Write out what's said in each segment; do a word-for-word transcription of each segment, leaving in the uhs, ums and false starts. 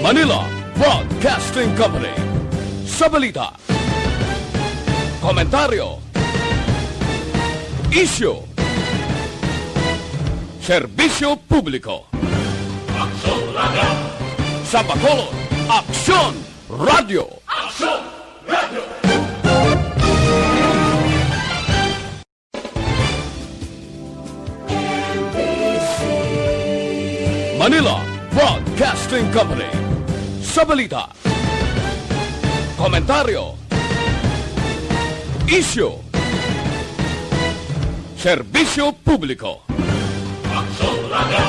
Manila Broadcasting Company. Sa balita, komentaryo, isyu, serbisyo publiko. Aksyon Radio! Sa Bacolod, Aksyon Radio! Aksyon Radio! Manila Broadcasting Company. Sa balita, komentaryo, isyu, serbisyo publiko. Aksyon Radio!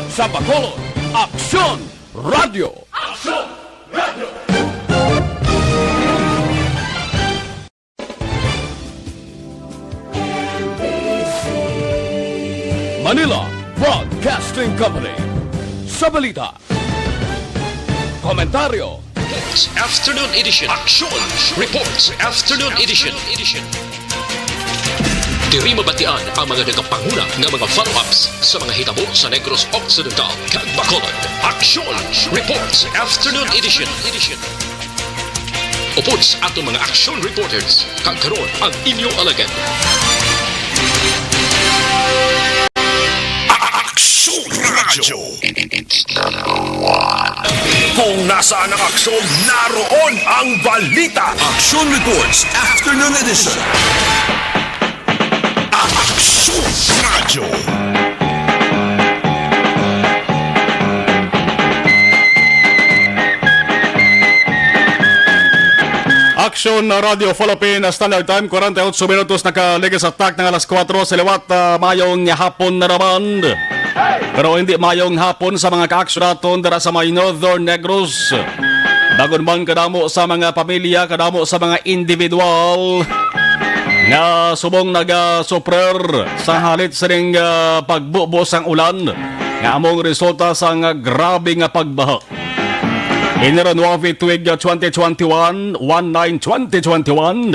Sa Bacolod, Aksyon Radio! Aksyon Radio! Manila Broadcasting Company. Sa balita, komentaryo, Sports Afternoon Edition. Action Reports Afternoon Edition. Diri mabatian ang mga nagapanguna nga mga follow-ups sa mga hitabo sa Negros Occidental kag Bacolod. Action Reports Afternoon Edition. Upod sa aton mga action reporters, kag karon ang inyo alagad. Aksyon Radyo. Kung nasaan ang aksyon, naroon ang balita. Action Reports Afternoon Edition. Aksyon Radyo. Aksyon Radyo Philippine Standard Time, forty-eight minutos nakaligis sa tak ng alas kuwatro sa liwat. Ah, mayong hapon na naman. Pero hindi mayong hapon sa mga kaaksyon naton dira sa may Northern Negros. Dagon man kadamo sa mga pamilya, kadamo sa mga individual nga subong nagasuprer sa halit sining, ah, pagbubo sang ulan nga among resulta sang grabe nga pagbaha. Enero nuebe tuig twenty twenty-one, one nine twenty twenty-one.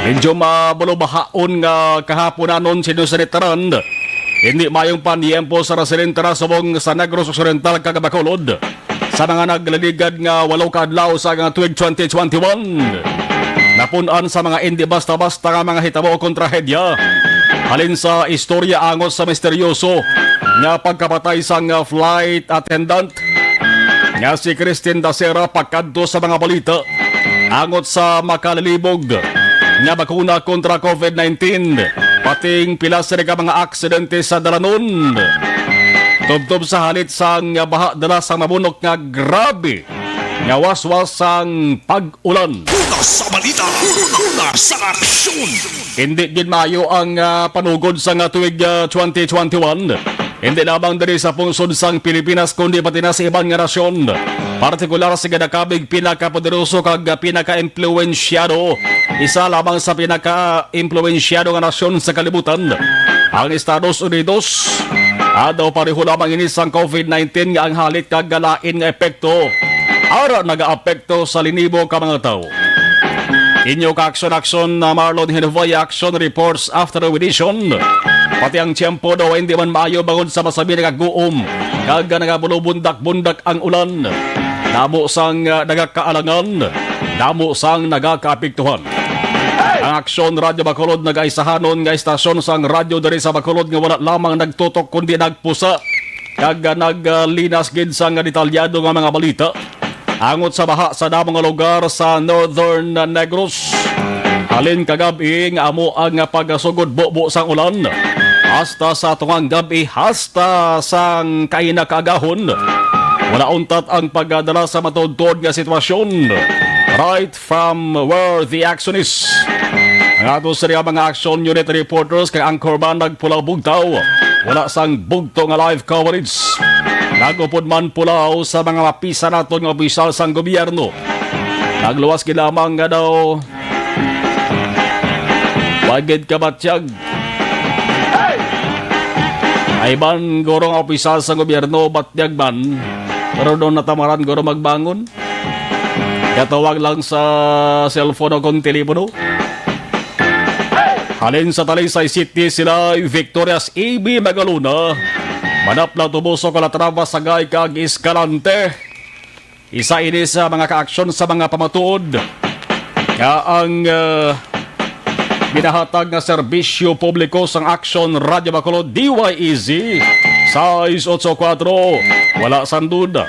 Medyo mabalubahaon nga kahaponanon, sinusunitaran. Hindi mayong paniyempo sa residente na subong sa Negros Occidental kag Bacolod. Sa mga nagliligad nga walo ka adlaw sa nga tuig twenty twenty-one, napun-an sa mga indi basta-basta nga mga hitabo o kontrahedya. Halin sa istorya angot sa misteryoso nga pagkapatay sang flight attendant nga si Christine Dacera, pakadto sa mga balita angot sa makalilibog nga bakuna kontra covid nineteen, pating pila sini ka mga aksidente sa dalanon. Tubtob sa halit sang baha dala sang mabunok nga grabe nga waswas sang pag-ulan. Una sa balita, una sa aksyon. Hindi gid maayo ang, ah, panugod sa nga tuig, ah, twenty twenty-one. Hindi lamang diri sa pungsod sang Pilipinas, kundi pati na sa iban nga nasyon. Partikular sa ginakabig pinakapoderoso kag pinakaimpluwensyado, isa lamang sa pinakaimpluwensyado nga nasyon sa kalibutan, ang Estados Unidos. Adaw pareho lamang ini sang covid nineteen nga ang halit kag lain nga epekto ara nagaapekto sa linibo ka mga tawo. Inyo ka aksyon-aksyon na Marlon Hinubay, Action Reports After Edition. Pati ang tiyempo daw hindi man maayo bangod sa masami nagaguom kag nagabulubundak-bundak ang ulan. Damo sang, ah, nagakaalangan, damo sang nagakaapektuhan. Ang Aksyon Radyo Bacolod nagaisahanon nga istasyon sang radyo diri sa Bacolod nga wala lamang nagtutok kundi nagpusa kag, ah, naglinas gid sang detalyado nga mga balita angot sa baha sa damo nga lugar sa Northern Negros. Halin kagab-i nga amo ang pagasugod bubo sang ulan hasta sa tungang gab-i, hasta sang kaina kaagahon. Wala untat ang pagdala sa matuod-tuod nga sitwasyon. Right from where the action is. Ang ato sa mga action unit reporters kay anchorman nagpulaw bugtaw. Wala sang bugto nga live coverage. Nagupod man pulaw sa mga mapisa naton nga opisyal sang gobyerno. Nagluwas gid lamang nga daw wa gid kabatyag. Ay ban guro nga opisyal sang gobyerno, batyag man. Pero doon natamaran guro magbangon. Katawag lang sa cellphone o kung telepono. Halin sa Talisay City, sila Victorious A B Magalona, Manapla, Toboso, Calatrava, Sagay, kag Escalante. Isa ini sa mga kaaksyon sa mga pamatuod nga ang, ah, ginahatag nga serbisyo publiko sang Aksyon Radyo Bacolod, D Y E Z, sais otso kuwatro. Wala sang duda,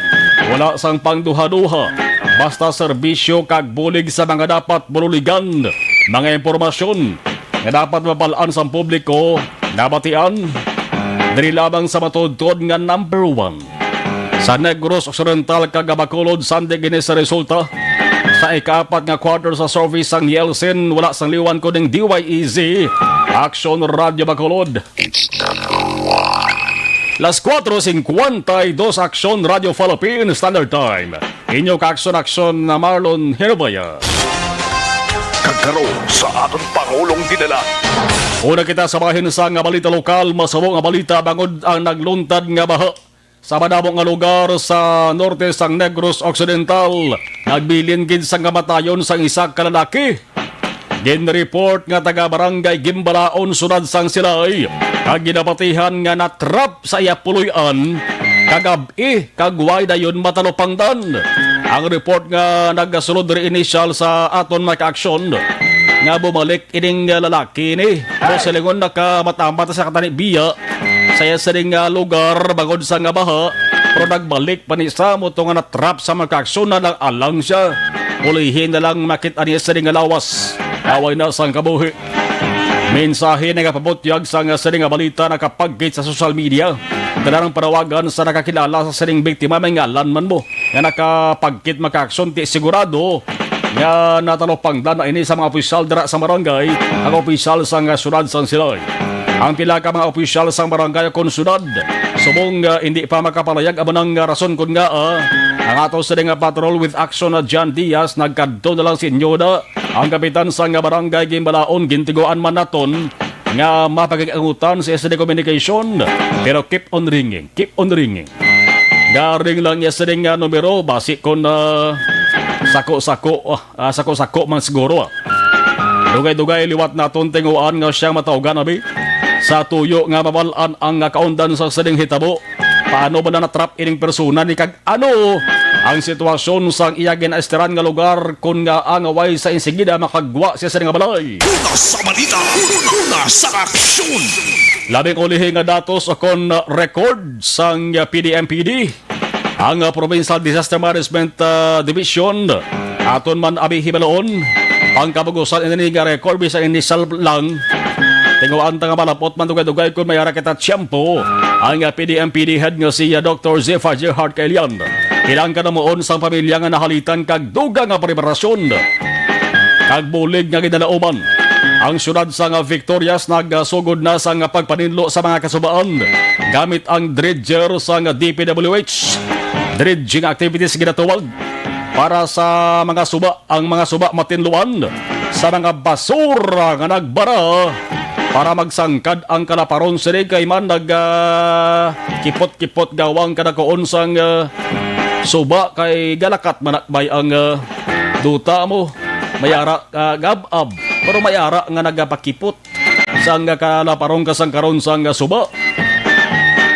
wala sang pangduha-duha, basta serbisyo kag bulig sa mga dapat buligan, mga impormasyon nga dapat mabal-an sang publiko, nabatian diri lamang sa matuodtuod nga number one. Sa Negros Occidental kag Bacolod, sandi gini sa resulta. Sa ikaapat nga quarter sa service sang Yeltsin, wala sang liwan kuning D Y E Z, Aksyon Radyo Bacolod. It's number one. Las kuwatro singkwenta y dos, Aksyon Radyo Philippine Standard Time. Inyo kaaksyon-aksyon na Marlon Hervaya. Kag karon sa aton Pangulong Dinala. Una kita sa bahin sa nga balita lokal, masabo nga balita bangod ang nagluntad nga baha sa madamo nga lugar sa norte sang Negros Occidental. Nagbilin gid sang kamatayon sang isa ka lalaki. Ginreport nga taga Barangay Gimbalaon, Sudad sang Silay, ang ginapatihan nga natrap sa iya puloy-an kagab-i kag way dayon matalupangdan. Ang report nga nagasulod diri initial sa aton mga kaaksyon nga bumalik ining lalaki ni. Mo silingon, nakamatamata sa katani biya sa iya sining, ah, lugar bangod sa nga baha, pero nagbalik pa ni sa mo to nga natrap sa mga kaaksyon na lang alang siya. Ulihi na lang makit-an niya sining nga lawas. Away na sang kabuhi. Mensahe nga nagapabutyag sang sining nga balita nakapagkit sa social media. Tanan ang panawagan sa nakakilala sa sining biktima, may ngalan man mo, nga nakapagkit makaaksyon, ti sigurado nga natalupangdan na ini sa mga opisyal dira sa barangay, ang opisyal sang syudad sang Silay. Ang pila ka mga opisyal sang barangay kon syudad, subong nga hindi pa makapalayag, amo nang rason kon ngaa ang ato sini nga patrol with action na John Diaz nagkadto na lang sa inyo na ang kapitan sang barangay Gimbalaon. Gintigoan man naton nga mapakig-angutan sa S D communication, pero keep on ringing, keep on ringing. Garing lang niya sining nga numero, basi kon, ah, sako-sako, ah, sako-sako man siguro, ah. Dugay-dugay liwat naton tinguan nga siyang matawgan, abi. Sa tuyo nga mabal-an ang kaundan sa sining hitabo, paano ba na natrap ining persona ni kag ano ang sitwasyon sang iya ginaestiran nga lugar, kon nga angaway sa insigida makagwa siya sa nga balay? Una sa balita, una sa aksyon. Labing ulihi nga datos o kon record sang P D M P D, ang, ah, Provincial Disaster Management, ah, Division, aton man abi hibaloon ang kabugusan ini nga record, bisan initial lang. Tinguan ta nga malapot man dugay-dugay kon may ara kita tiyempo. Ang, ah, P D M P D head nga si, ah, Doctor Zephyr Gerhard Kailian, ilang kanamuon sang pamilya nga nahalitan kag dugang nga preparasyon kag bulig nga ginalauman. Ang siyudad sang Victorias nagasugod na sang pagpaninlo sa mga kasubaan gamit ang dredger sang D P W H. Dredging activities ginatawag para sa mga suba, ang mga suba matinluan sa mga basura nga nagbara para magsangkad ang kalaparon sini kay man nag, ah, kipot-kipot gawang kadakuon sang, ah, suba kay galakat manakbay ang, ah, duta mo. May ara, ah, gab-ab, pero may ara nga nagapakipot sang kalaparon kasangkaron sang suba.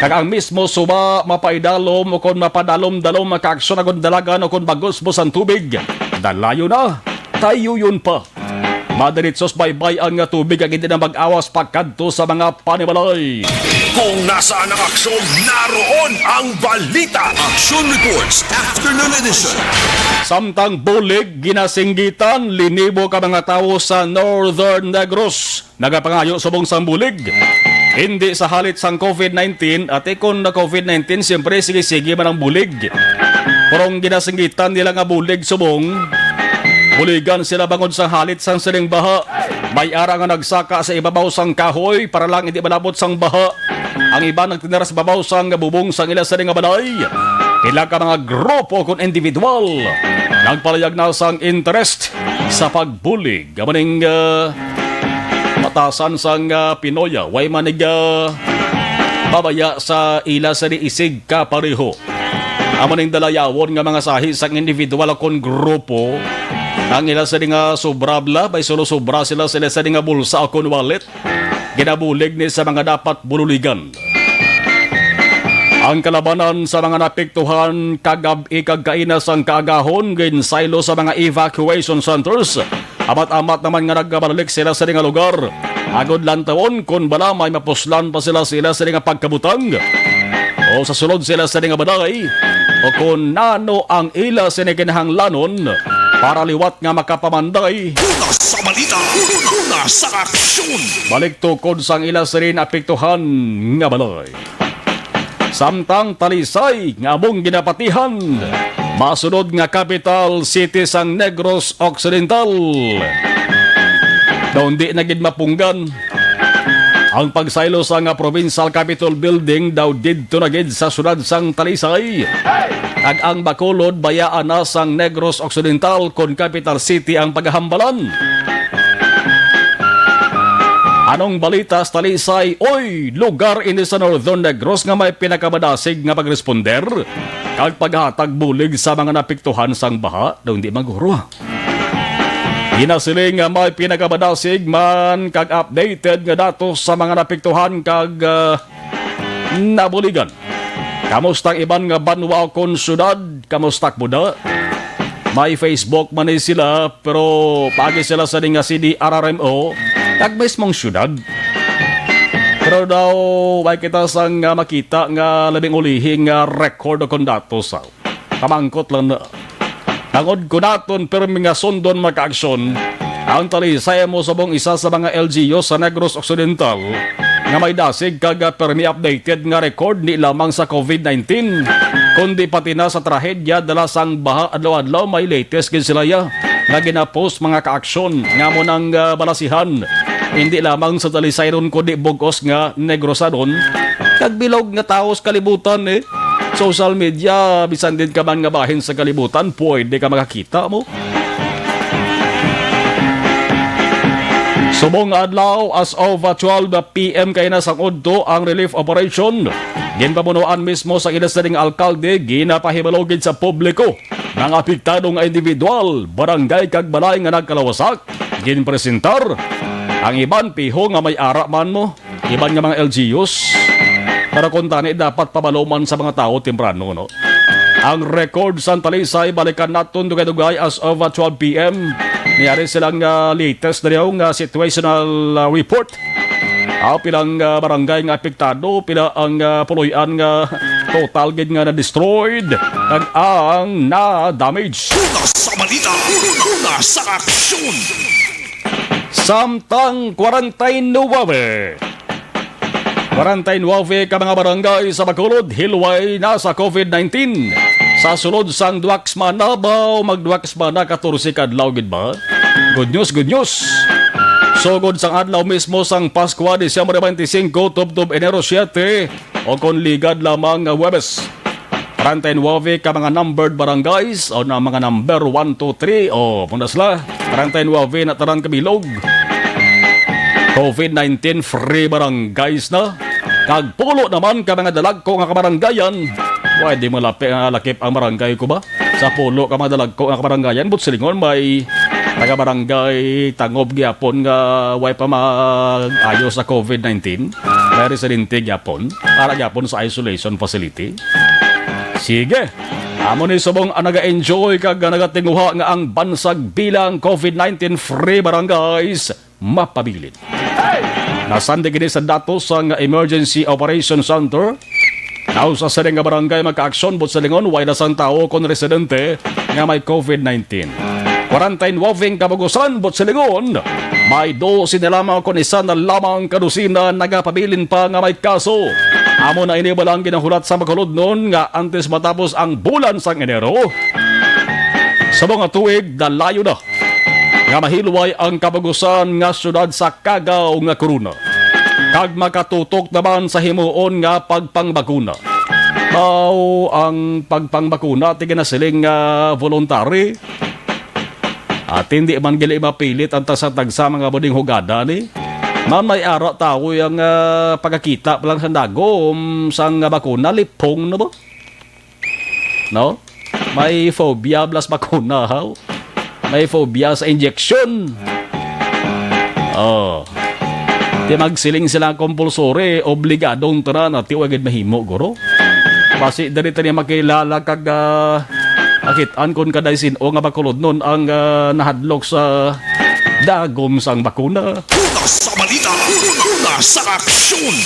Kag ang mismo suba mapaidalom o kon mapadalom-dalom makaaksyon agod dalagan o kon bagos mo sang tubig. Dalayon na, tayuyon pa. Madiritsos baybay ang tubig kag hindi na mag-awas pakadto sa mga panimalay. Kung nasaan ang aksyon, naroon ang balita. Action Reports, Afternoon Edition. Samtang bulig ginasinggitan, linibo ka mga tawo sa Northern Negros nagapangayo subong sang bulig. Hindi sa halit sang COVID nineteen, ate, kon na COVID nineteen, siyempre, sige-sige man ang bulig. Pero ang ginasinggitan nila nga bulig subong, buligan sila bangod sa halit sang sining baha. May ara nga nagsaka sa ibabaw sang kahoy para lang hindi malabot sang baha. Ang iba nagtinara sa babaw sang bubong sang ila sining nga balay. Pila ka mga grupo kon individual nagpalayag na sang interest sa pagbulig. Amo ning, ah, batasan sang, ah, Pinoy, ah, way man nig, ah, babaya sa ila sini isig kapareho. Amo ning dalayawon nga mga sahi sang individual o kon grupo. Ang ila sini nga sobra bala, may sulo sobra sila, sila sini nga bulsa o kon wallet. Ginabulig ni sa mga dapat bululigan. Ang kalabanan sa mga napiktuhan kagab-i kag kaina sang kaagahon ginsaylo sa mga evacuation centers. Amat-amat naman nga nagabalik sila sa nga lugar. Agod lantawon kon bala may mapuslan pa sila sila sa nga pagkabutang o sa sulod sila sa nga balay o kon nano ang ila sini kinahanglanon para liwat nga makapamanday. Una sa balita, una sa aksyon. Balik tukod sang ila sini apektuhan nga balay. Samtang Talisay nga among ginapatihan, masunod nga capital city sang Negros Occidental. Daw hindi na gid mapunggan ang pagsaylo sa nga Provincial Capitol Building daw didto na gid sa siyudad sang Talisay. Kag ang Bacolod bayaan na sang Negros Occidental kon capital city ang pagahambalan. Anong balita sa Talisay? Oy, lugar ini sa Northern Negros nga may pinakamadasig nga pagresponder kag paghatag bulig sa mga napiktuhan sang baha. Daw hindi maguro, ha? Ginasiling nga may pinakamadasig man kag updated nga datos sa mga napiktuhan kag, ah, nabuligan. Kamusta ang iban nga banwa o kon syudad? Kamusta mo da? May Facebook man ni sila, pero paagi sila sa nga C D R R M O, kag mismong syudad. Pero daw, may kita sang, ah, makita nga labing ulihi nga record o kon datos, ah. Pamangkot lang na. Tangod ko naton pirmi nga sundon makaaksyon, ang Talisay mo subong isa sa mga L G U sa Negros Occidental nga may dasig kag pirmi updated nga record, di lamang sa COVID nineteen, kundi pati na sa trahedya dala sang baha adlaw-adlaw may latest gid sila ya nga ginapost mga kaaksyon nga mo nang, ah, balasihan. Hindi lamang sa Talisay ron kundi bug-os nga Negrosanon kag bilog nga tawo sa kalibutan, eh. Social media, bisan din ka man nga bahin sa kalibutan, pwede ka makakita mo. Subong adlaw, as of, uh, twelve p m kaina sang udto ang relief operation. Ginpamunuan mismo sa ila sining alkalde, ginapahibalo gid sa publiko ang apektado nga individual, barangay kag balay nga nagkalawasak. Ginpresentar ang iban piho nga may ara man mo. Iban nga mga L G Us. Pero kung tani, dapat pabaluman sa mga tawo temprano, no? Ang record sa Talisay, balikan naton dugay-dugay as of, uh, twelve p m. Niyari silang, uh, latest na nga situational, uh, report. Ah, pilang, uh, barangay nga apektado, pila ang, uh, puloy-an nga total gid nga na-destroyed, kag ang na-damage. Una sa balita, una sa aksyon. Samtang kwarenta y nuebe. Kwarenta y nuebe ka mga barangay sa Bacolod hilway na sa COVID nineteen. Sa sulod sang duha ka semana ba, o magduha ka semana, katorse ka adlaw gid ba? Good news, good news. Sugod sang adlaw mismo sang Paskwa, Disyembre twenty-five, tubtob Enero siete, o kon ligad lamang nga Huwebes. Treinta y nueve ka mga numbered barangays, o na mga number one, two, three, o muna sila. Treinta y nueve na tanan kabilog. COVID nineteen free barangays na. Kag pulo naman ka mga dalagko nga kabarangayan. Pwede mo lapi, ah, lakip ang barangay ko ba? Sa pulo ka mga dalagko nga kabarangayan, but silingon may taga-barangay Tangob gyapon nga way pa maayo sa COVID nineteen. May residente gyapon. Ara gyapon sa isolation facility. Sige. Amo ni subong ang naga-enjoy kag nagatinguha nga ang bansag bilang COVID nineteen free barangays mapabilin. Nasandig ini sa datos sang Emergency Operation Center. Nausa sini nga barangay makaaksyon, but silingon way na sang tawo kon residente nga may COVID nineteen. Kwarenta y nuebe kabugusan, but silingon may dose na lamang kon isa na lamang kadosina nagapabilin pa nga may kaso. Amo na ini bala ang ginahulat sa Bacolodnon nga antes matapos ang bulan sang Enero. Sa mga tuig, dalayo na nga mahilway ang kabagusan nga syudad sa kagaw nga korona, kag makatutok naman sa himuon nga pagpangbakuna. Mao ang pagpangbakuna ti ginasiling nga voluntary, at hindi man gali mapilit ang tagsa-tagsa mga buding hugada ni. Man may ara tawo yang, ah, pagkakita pa lang sa dagom sang bakuna, lipong na ba? no? May phobia blas bakuna, haw? May phobia sa injection. Oh. Di magsiling sila compulsory, obligadong tanan, ati wa gid mahimo, guro. Basi diri tani makilala kag, ah, akit-an kon kaday sin-o nga bakulodnon ang, ah, nahadlok sa dagom sang bakuna. Una sa balita, una sa aksyon.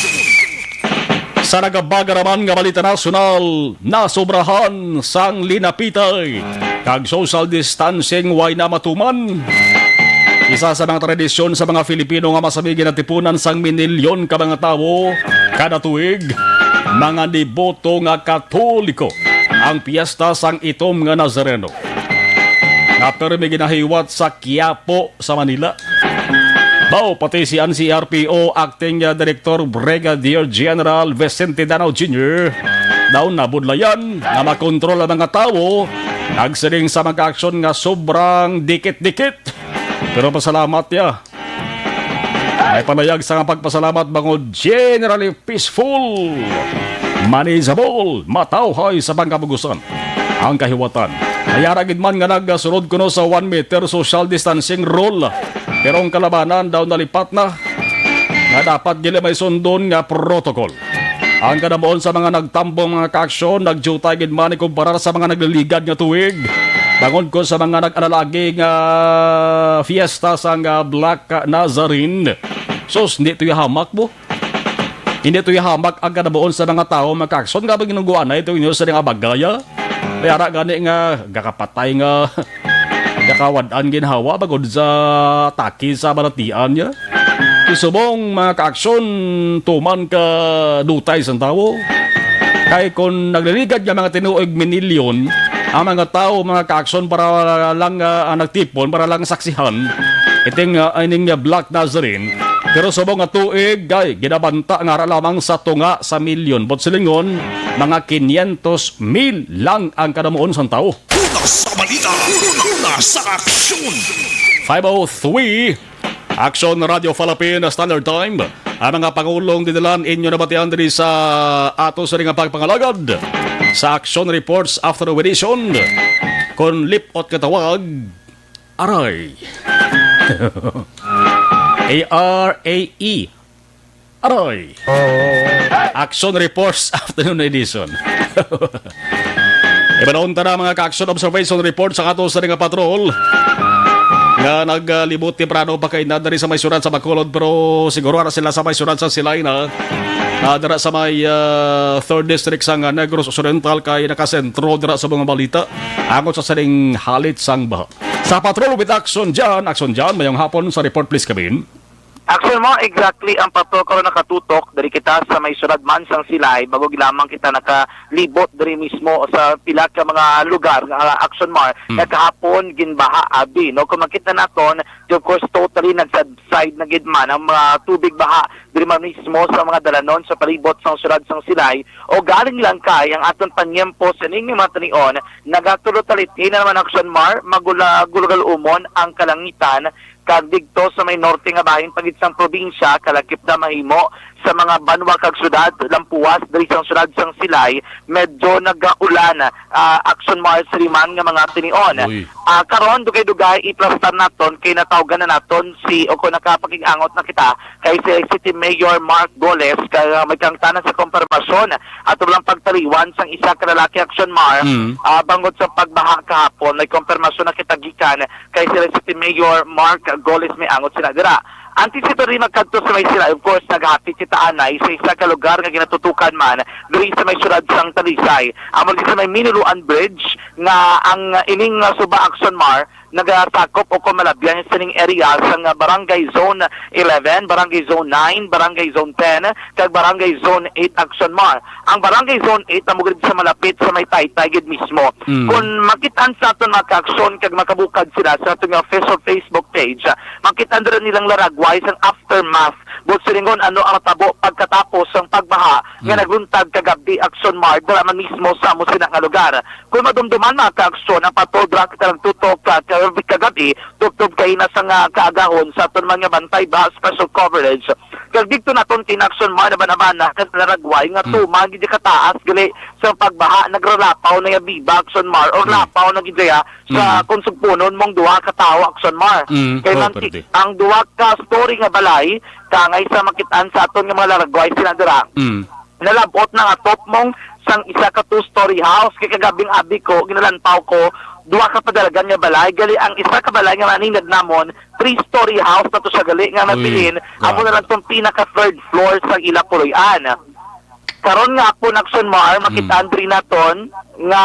Sa nagabagaraman nga balita nasyonal, nasobrahan sang linapitay kag social distancing way na matuman. Isa sa mga tradisyon sa mga Filipino nga masabi ginatipunan sang minilyon ka mga tawo kada tuig, mga deboto nga Katoliko, ang piyesta sang itom nga Nazareno, nga permi ginahiwat sa Quiapo sa Manila. Daw pati si N C R P O Acting, uh, Director Brigadier General Vicente Danao Junior daw nabudlayan nga makontrol ang mga tawo nagsiling sa mga aksyon nga sobrang dikit-dikit. Pero pasalamat niya. May panayag sa nga pagpasalamat bangod generally peaceful, manageable, matawhay sa pangkabugusan ang kahiwatan. Mayara gid man nga nagasunod kuno sa one meter social distancing rule. Pero ang kalabanan daw nalipat na nga dapat gid may sundon nga protocol. Ang kadamuon sa mga nagtambong mga kaaksyon, nagdiutay gid man ikumparar sa mga nagliligad nga tuig. Bangod ko sa mga nag-alalagi nga fiesta sang, ah, Black Nazarene. Sus, hindi to hamak mo. Hindi to hamak ang kadamuon sa mga tawo mga kaaksyon nga ginungguanay to inyo sa nga bagay, ah. May ara gani nga gakapatay nga gakawad-an ginhawa bangod sa atake sa balatian niya. Subong mga kaaksyon, tuman ka dutay sang tawo. Kay kon nagliligad nga mga tinuig minilyon ang mga tawo, mga kaaksyon, para lang, ah, ah, nagtipon para lang saksihan iting, ah, ining, ah, Black Nazarene. Pero subong nga tuig, kay ginabanta nga ara lamang sa tunga sa milyon. But silingon, mga kinyentos mil lang ang kadamuon sang tawo. Una sa balita, una sa aksyon. Five oh three, Action Radio Philippine Standard Time. Ang mga pangulong dinalan inyo nabatian diri sa ato sa nga pagpangalagad sa Action Reports Afternoon Edition. Kon lip-ot ka tawag, aray. A R A E. Aray. Action Reports Afternoon Edition. Ibanunta na mga ka-action observation report sa ato sa nga patrol nga naglibot temprano pa kay na diri sa may syudad sa Bacolod, pero siguro ara sila sa may syudad sa Silay na, ah, dira sa may, ah, third district sa nga Negros Occidental kay nakasentro dira sa mga balita angot sa sining halit sang baha. Sa Patrol with Action Jan, Action Jan, mayong hapon sa report, please, Kabin. Action mo, exactly ang patrol karon nakatutok. Diri kita sa may syudad man sang Silay, bago lamang kita nakalibot diri mismo sa pila ka mga lugar nga Action Mar Hmm. nga kahapon ginbaha abi, no? Kung makita naton, of course, totally nagsubside na gid man ang mga tubig baha diri man mismo sa mga dalanon sa palibot sang syudad sang Silay. O galing lang kay ang aton panyempo sa ning mga tanion, nagatulo taliti na naman Action Mar, magula-, gulugal umon ang kalangitan, kag didto sa may norte nga bahin pa gid sang probinsya, kalakip na mahimo sa mga banwa kag syudad, lampuas diri sang syudad sang Silay, medyo nagaulan, ah, Action Mar sa liman nga mga tinion. Uy. Ah, karon, dugay-dugay, iplastar naton kay natawgan na naton si, o kung nakapakig-angot na kita, kay si City Mayor Mark Goles, kay, ah, may kangtanan sa kompermasyon ato lang pagtaliwan sang isa ka lalaki, Action Mar, Mm. ah, bangod sa pagbaha kahapon. May kompermasyon na kita gikan kay sila City Mayor Mark Goles may angot sila dira. Antes ito rin magkadto sa may sila, of course, naghapit kita anay sa isa ka lugar nga ginatutukan man diri sa may syudad sang Talisay. Amo diri sa may Minuluan Bridge nga ang ining, uh, suba, Action Mar, nagasakop o kung malabyan sa ning area sang, uh, Barangay Zone eleven, Barangay Zone nine, Barangay Zone ten, kag Barangay Zone eight, Action Mar. Ang Barangay Zone eight amo gid sa malapit sa may Taytay gid mismo. Mm. Kung makit-an sa aton mga ka-action kag makabukad sila sa aton nga official Facebook page, ah, makit-an dira nilang laragway sang aftermath, buot silingon ano ang natabo pagkatapos sang pagbaha nga Mm. nagluntad kagabhi, Action Mar, dira man mismo sa amo sina nga lugar. Kung madumduman, mga ka-action, ang patrol dira kita nagtutok, ah, kay kagabi, tubtob kaina sang kaagahon sa aton man nga Bantay Ba Special Coverage. Kag didto naton kay Action Mar nabanabana kag naragway nga Mm. tuman gid kataas gali sa pagbaha, nagralapaw na ya biba, Action Mar, or Mm. lapaw na gid ya sa Mm. kung sugpunon mong duha ka tawo, Action Mar. Mm. Kay Oh, man pwede. ang duha ka story nga balay, kangay sa makit-an sa aton nga mga laragway sila dira. Mm. Nalab-ot na nga top mong sang isa ka two-story house. Kay kagabing abi ko, ginalantaw ko, duha ka padalagan nga balay. Gali ang isa ka balay nga maninad namon, three-story house na to siya gali nga Uy, nabilin. Amo na lang grabe. Tong pinaka third floor sa ila puloy-an. Karon nga hapon, Action Mar, makita Mm. diri naton nga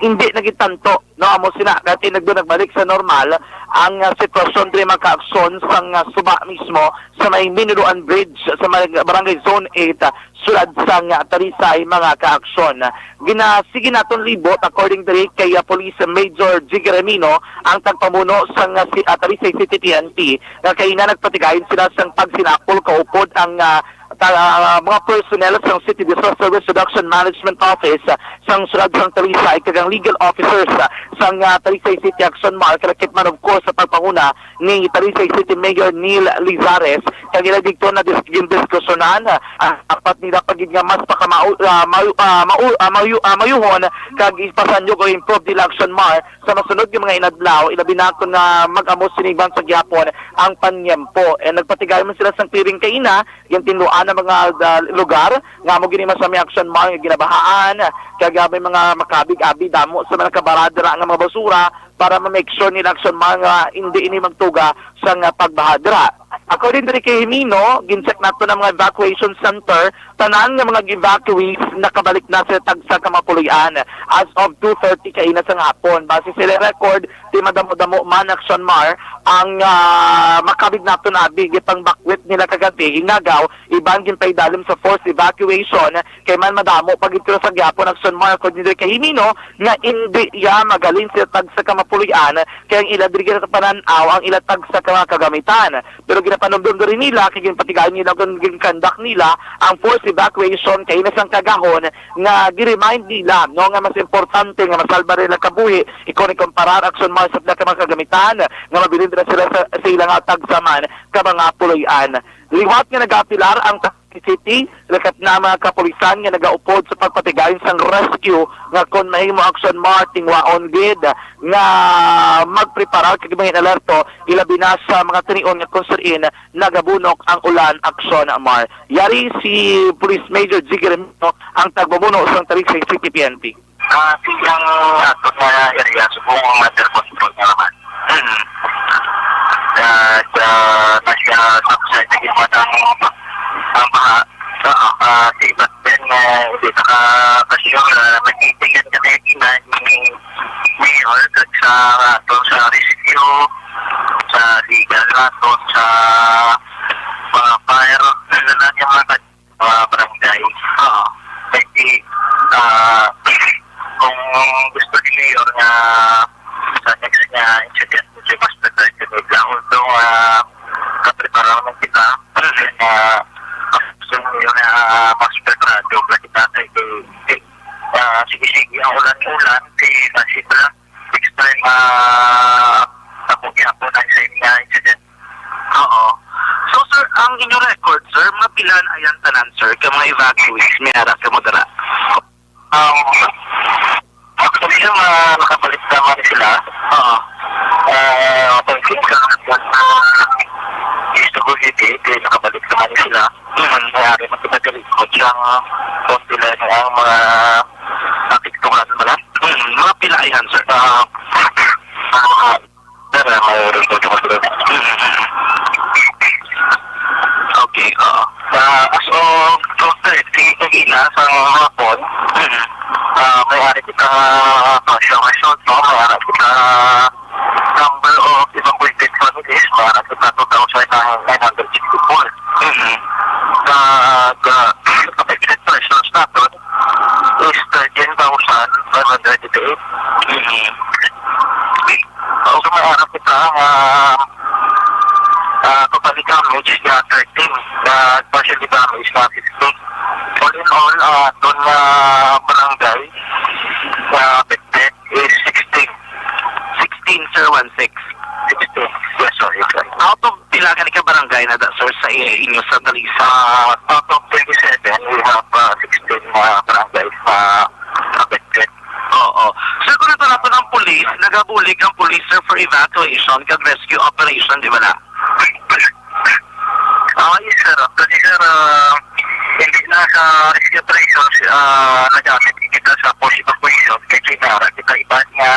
hindi nagitanto, no? Amo sina, kay nagdo nagbalik sa normal ang, ah, sitwasyon diri, mga ka-aksyon, sang, ah, suba mismo sa may Minuloan Bridge sa may Barangay Zone eight, ah, sulad sang, ah, Talisay, mga ka-aksyon. Ginasigi naton libot, according diri kay, ah, Police Major Jiggy Remino, ang tagpamuno sang, ah, si, ah, Talisay City P N P, nga kaina nagpatigayon sila sang pagsinapol kaupod ang, ah, ta-, ah, mga personnel sang City Disaster Risk Reduction Management Office, ah, sang sulad sang Talisay kag ang legal officers, ah, sang, ah, Talisay City Action Mar, kalakip man, of course, sa pagpanguna ni Talisay City Mayor Neil Lizares, kag ila didto na dis-, gindiskusyonan, ah, dapat nila pa gid nga mas pakamao-, ah, mayu-, ah, mau-, ah, mayu-, ah, mayuhon kag ipasanyog o improve nila, Action Mar, sa masunod nga mga inadlaw, ilabi na kon nga mag-amo sini iban sa gihapon ang panyempo. Eh, nagpatigay man sila sang clearing kaina, gintinluan ang mga, ah, lugar nga amo gini man sa may, Action Mar, nga ginabahaan, kag, ah, may mga makabig-abi damo sa mga kabaradra nga mga basura para ma-make sure nila, Action Mar, nga hindi ini magtuga sa nga pagbaha dira. According diri kay Jimino, gin-check nato ang mga evacuation center, tanan nga mga evacuees nakabalik na sa tagsa ka mga puloy-an as of two thirty kaina sa hapon. Base sa ila record, di madamo-damo man, Action Mar, ang, ah, makabig naton abi gipangbakwit nila kagabi, inagaw, iban ginpaidalim sa forced evacuation, kay man madamo pa gid kuno sa gihapon, Action Mar, according diri kay Jimino, nga indi ya magalin sa tagsa ka mga puloy-an, kay ang ila diri ginapanan-aw ang ila tagsa ka mga kagamitan. Pero ginapanumdom diri nila kay ginpatigayon nila kung ginkandak nila ang forced evacuation kaina sang kagahon nga gi-remind nila, no, nga mas importante nga masalba nila kabuhi, ikon ikumparar, Action Mar, sa pila ka mga kagamitan nga mabilin dira sila sa, sa ila nga tagsa man ka mga puloy-an. Liwat nga nagaapilar ang City, lakat na mga kapulisan nga nagaupod sa pagpatigayon sang rescue nga kon mahimo, Action Mar, tingwaon gid nga magpreparar kag mga alerto, ilabi na sa mga tinion nga kung saan nagabunok ang ulan, Action Mar. Yari si Police Major Jiggy Remino, ang tagpamuno sang Talisay City P N P. Ah, siyang ato na area, subong under control na naman. Mm. At, ah, nasa subside na gid man ang, ang baha. Ah, ah, si Ibat din, eh, hindi nakakasure, ah, nagtitigan kami na ni Mayor at sa ato sa rescue, sa legal nato, sa mga fire, na lang yung mga mga barangay. Oo. Kasi, ah, kung gusto ni Mayor nga sa next nga incident, medyo mas prepared kami. Although, ah, kaprepara naman kita, kasi nga, gusto ni Mayor nga mas preparado pa kita kay, kay, ah, sige-sige ang ulan-ulan, si Nasib lang, next time, ah, ako gyapon ang same nga incident. Oo. So, sir, ang inyo record, sir, mga pila na yan tanan, sir, ka mga evacuees, may ara ka mo dira? Um, actually, sir, ma-, nakabalik naman sila. Oo. Ah, thank you, sir. Gusto ko hindi, kaya nakabalik naman sila. Mm. Mayari man kita kalikot sa konti lang ang mga apektuhan ba na? Mm, mga pila yan, sir? Ah, ah, Sir, ah, may report ako, sir. Okay, oo. Sa, as of twelve thirty, kagina sa hapon, ah, may ari kita, ah, partial result, no? May ari kita number of evacuated families, may ari kita two thousand nine hundred sixty-four. Sa, sa affected persons naton, is thirteen thousand five hundred eighty-eight. Mm. So, may arap kita nga, ah, totally damage nga thirteen, nga partially damage nga fifteen. All in all, ah, doon nga barangay nga affected is sixteen. Sixteen, sir, one ka barangay na da, sir, sa i-, inyo sa Talisay? Ah, out of twenty-seven, we have, ah, sixteen, ah, barangays na affected. Oo. Sir, kung ito nato ng police, nagabulig ang police, sir, for evacuation kag rescue operation, di ba na? Ah, yes, sir. Actually, sir, ah, hindi na sa rescue operation, ah, nagamit kita sa force evacuation kay kinara kita iban nga,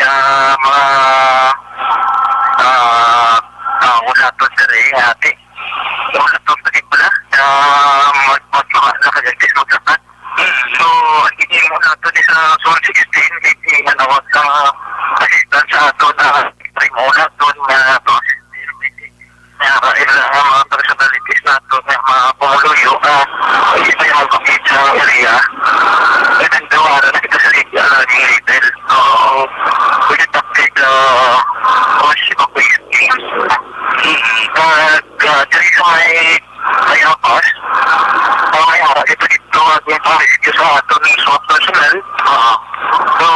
ah, mga, ah, ah, wala to, sir, eh, ate. Wala to, sir, eh, pala. Ah, mag-, mag-, mag-, nakagantis maglakat. So, ang ginhimo nato ni sa Zone sixteen, hindi manawag sa assistance sa ato na remote doon na to assist. Kaya ila ang mga personalities nato na mga pumuluyo, ah, hindi pa yung mag-compete sa area. Even though, ara na kita sa league, ah, yung level. So, we detected, ah, once evacuation. Mm. Kag, ah, diri sa may Ay, apas. Ang may ara ito dito, at yung pang-rescue sa ato ng swap personnel. Ah. So,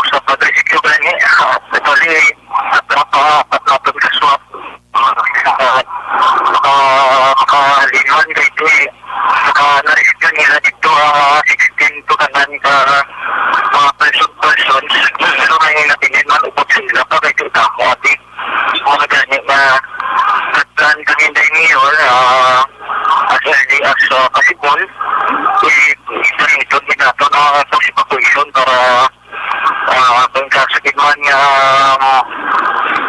sa pag-rescue ba ni, ah, actually, at napa-, at natin ka swap. Ah, maka-, makalinwan kay ito eh. Maka na-rescue nila dito, ah, sixteen to kanan ka, mga person, persons. So, may napinin man, upot sila pa, kay ito mo, ati. Mga gani nga nagplan kami, Day Mayor, ah, as early as, ah, possible, i-, i-, ito ginato na sa evacuation para, ah, kung kaso gid man nga, ah,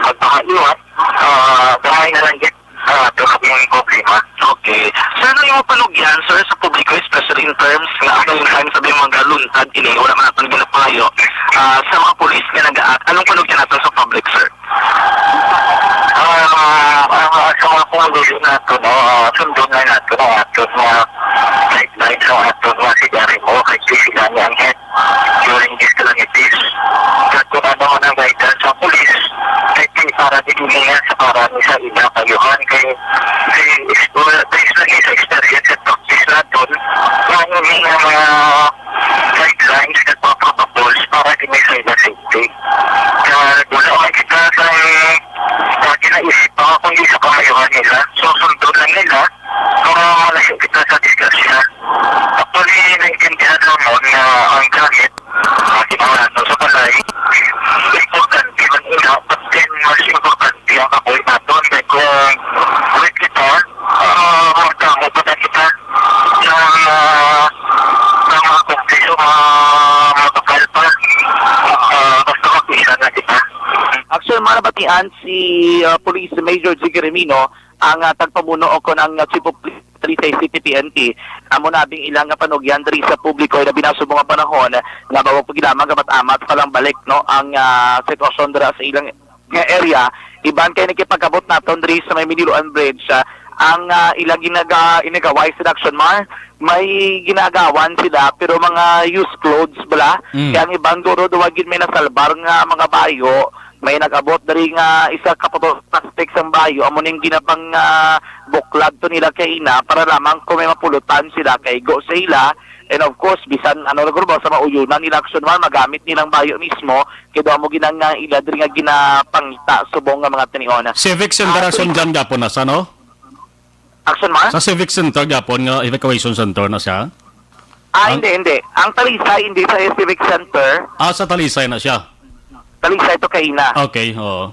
magpahaliwat, ah, gamay na lang gid, ah, ito kami problema. Okay. Sir, ano yung panugyan, sir, sa publiko, especially in terms nga, ang time sabi mga luntad ini, wala man natin ginapangayo, ah, sa mga pulis nga nag-act, anong panugyan natin sa public, sir? Ah, ang, ah, sa mga pumuluyo nato, no, ah, sundon na nato ang aton mga guidelines sa aton mga sigarin mo, kay sila ni ang head during these calamities. Sa kung ano man ang guidance sa pulis, kay di para di niya sa para ni sa ila kayuhan, kay, kay explore, based lagi sa experience at practice naton, ang mga guidelines at mga protocols para kini sa ila safety. Kag wala man kita sa, sa kinaisip pa nga kundi sa kamaayohan nila. So, sundon lang nila para malayo kita sa disgrasya. Actually, naintindihan namon nga ang gamit, ah, kinahanglan sa balay, importante man ina, but then mas importante ang kabuhi naton. Kay kung wait kita, ah, magdamo pa na kita sa, ah, sa mga kongreso, mga, mga bakal pa. Ah, basta mag-isa na kita. Actually, mga nabatian si, ah, Police Major Jiggy Remino, ang, ah, tagpamuno o kon ang, ah, Chief of Police sa Talisay City P N P, amo na abing ilang nga panugyan diri sa publiko ay nabinaso mga panahon nga bawag pa gid lamang gamat-amat pa lang balik, no, ang, ah, sitwasyon dira sa ilang nga area, iban kay nakipagabot naton diri sa may Miniloan Bridge, ah, ang, ah, ilang ginaga-, inagaway sa Action Mar, may ginagawan sila, pero mga used clothes bala. Mm. Kaya ang iban duro, duwa gid may nasalbar nga mga bayo, may nag-abot diri nga isa ka puto plastic sang bayo, amo ning ginapang, ah, buklag to nila kay ina para lamang kung may mapulutan sila kay go sa ila. And of course, bisan ano na guro ba sa mauyunan nila Action Mar, magamit nilang bayo mismo, kay do amo ginang nga ila diri nga ginapangita subong nga mga tinion. Civic Center Ah, Action Mar gapon na sa, no? Action Mar? Sa Civic Center gapon nga evacuation center na siya? Ah, Ang hindi, hindi. Ang Talisay, hindi sa Civic Center. Ah, sa Talisay na siya. Talisay to kaina. Okay, oo.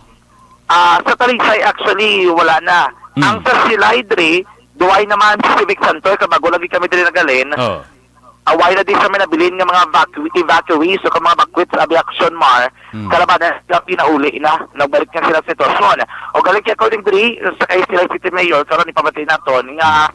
Ah, sa Talisay, actually, wala na. Hmm. Ang sa Silay diri, duway naman sa Civic Center, kay bago lagi kami diri nagalin. Oo. Away na di sa may nabilin nga mga evacu-, evacuees o ka mga bakwits abi Action Mar, Hmm. kalabanan sila pinauli na, nagbalik na sila sa sitwasyon. O galing kay according diri, sa kay Silay City Mayor, karon ipabati naton nga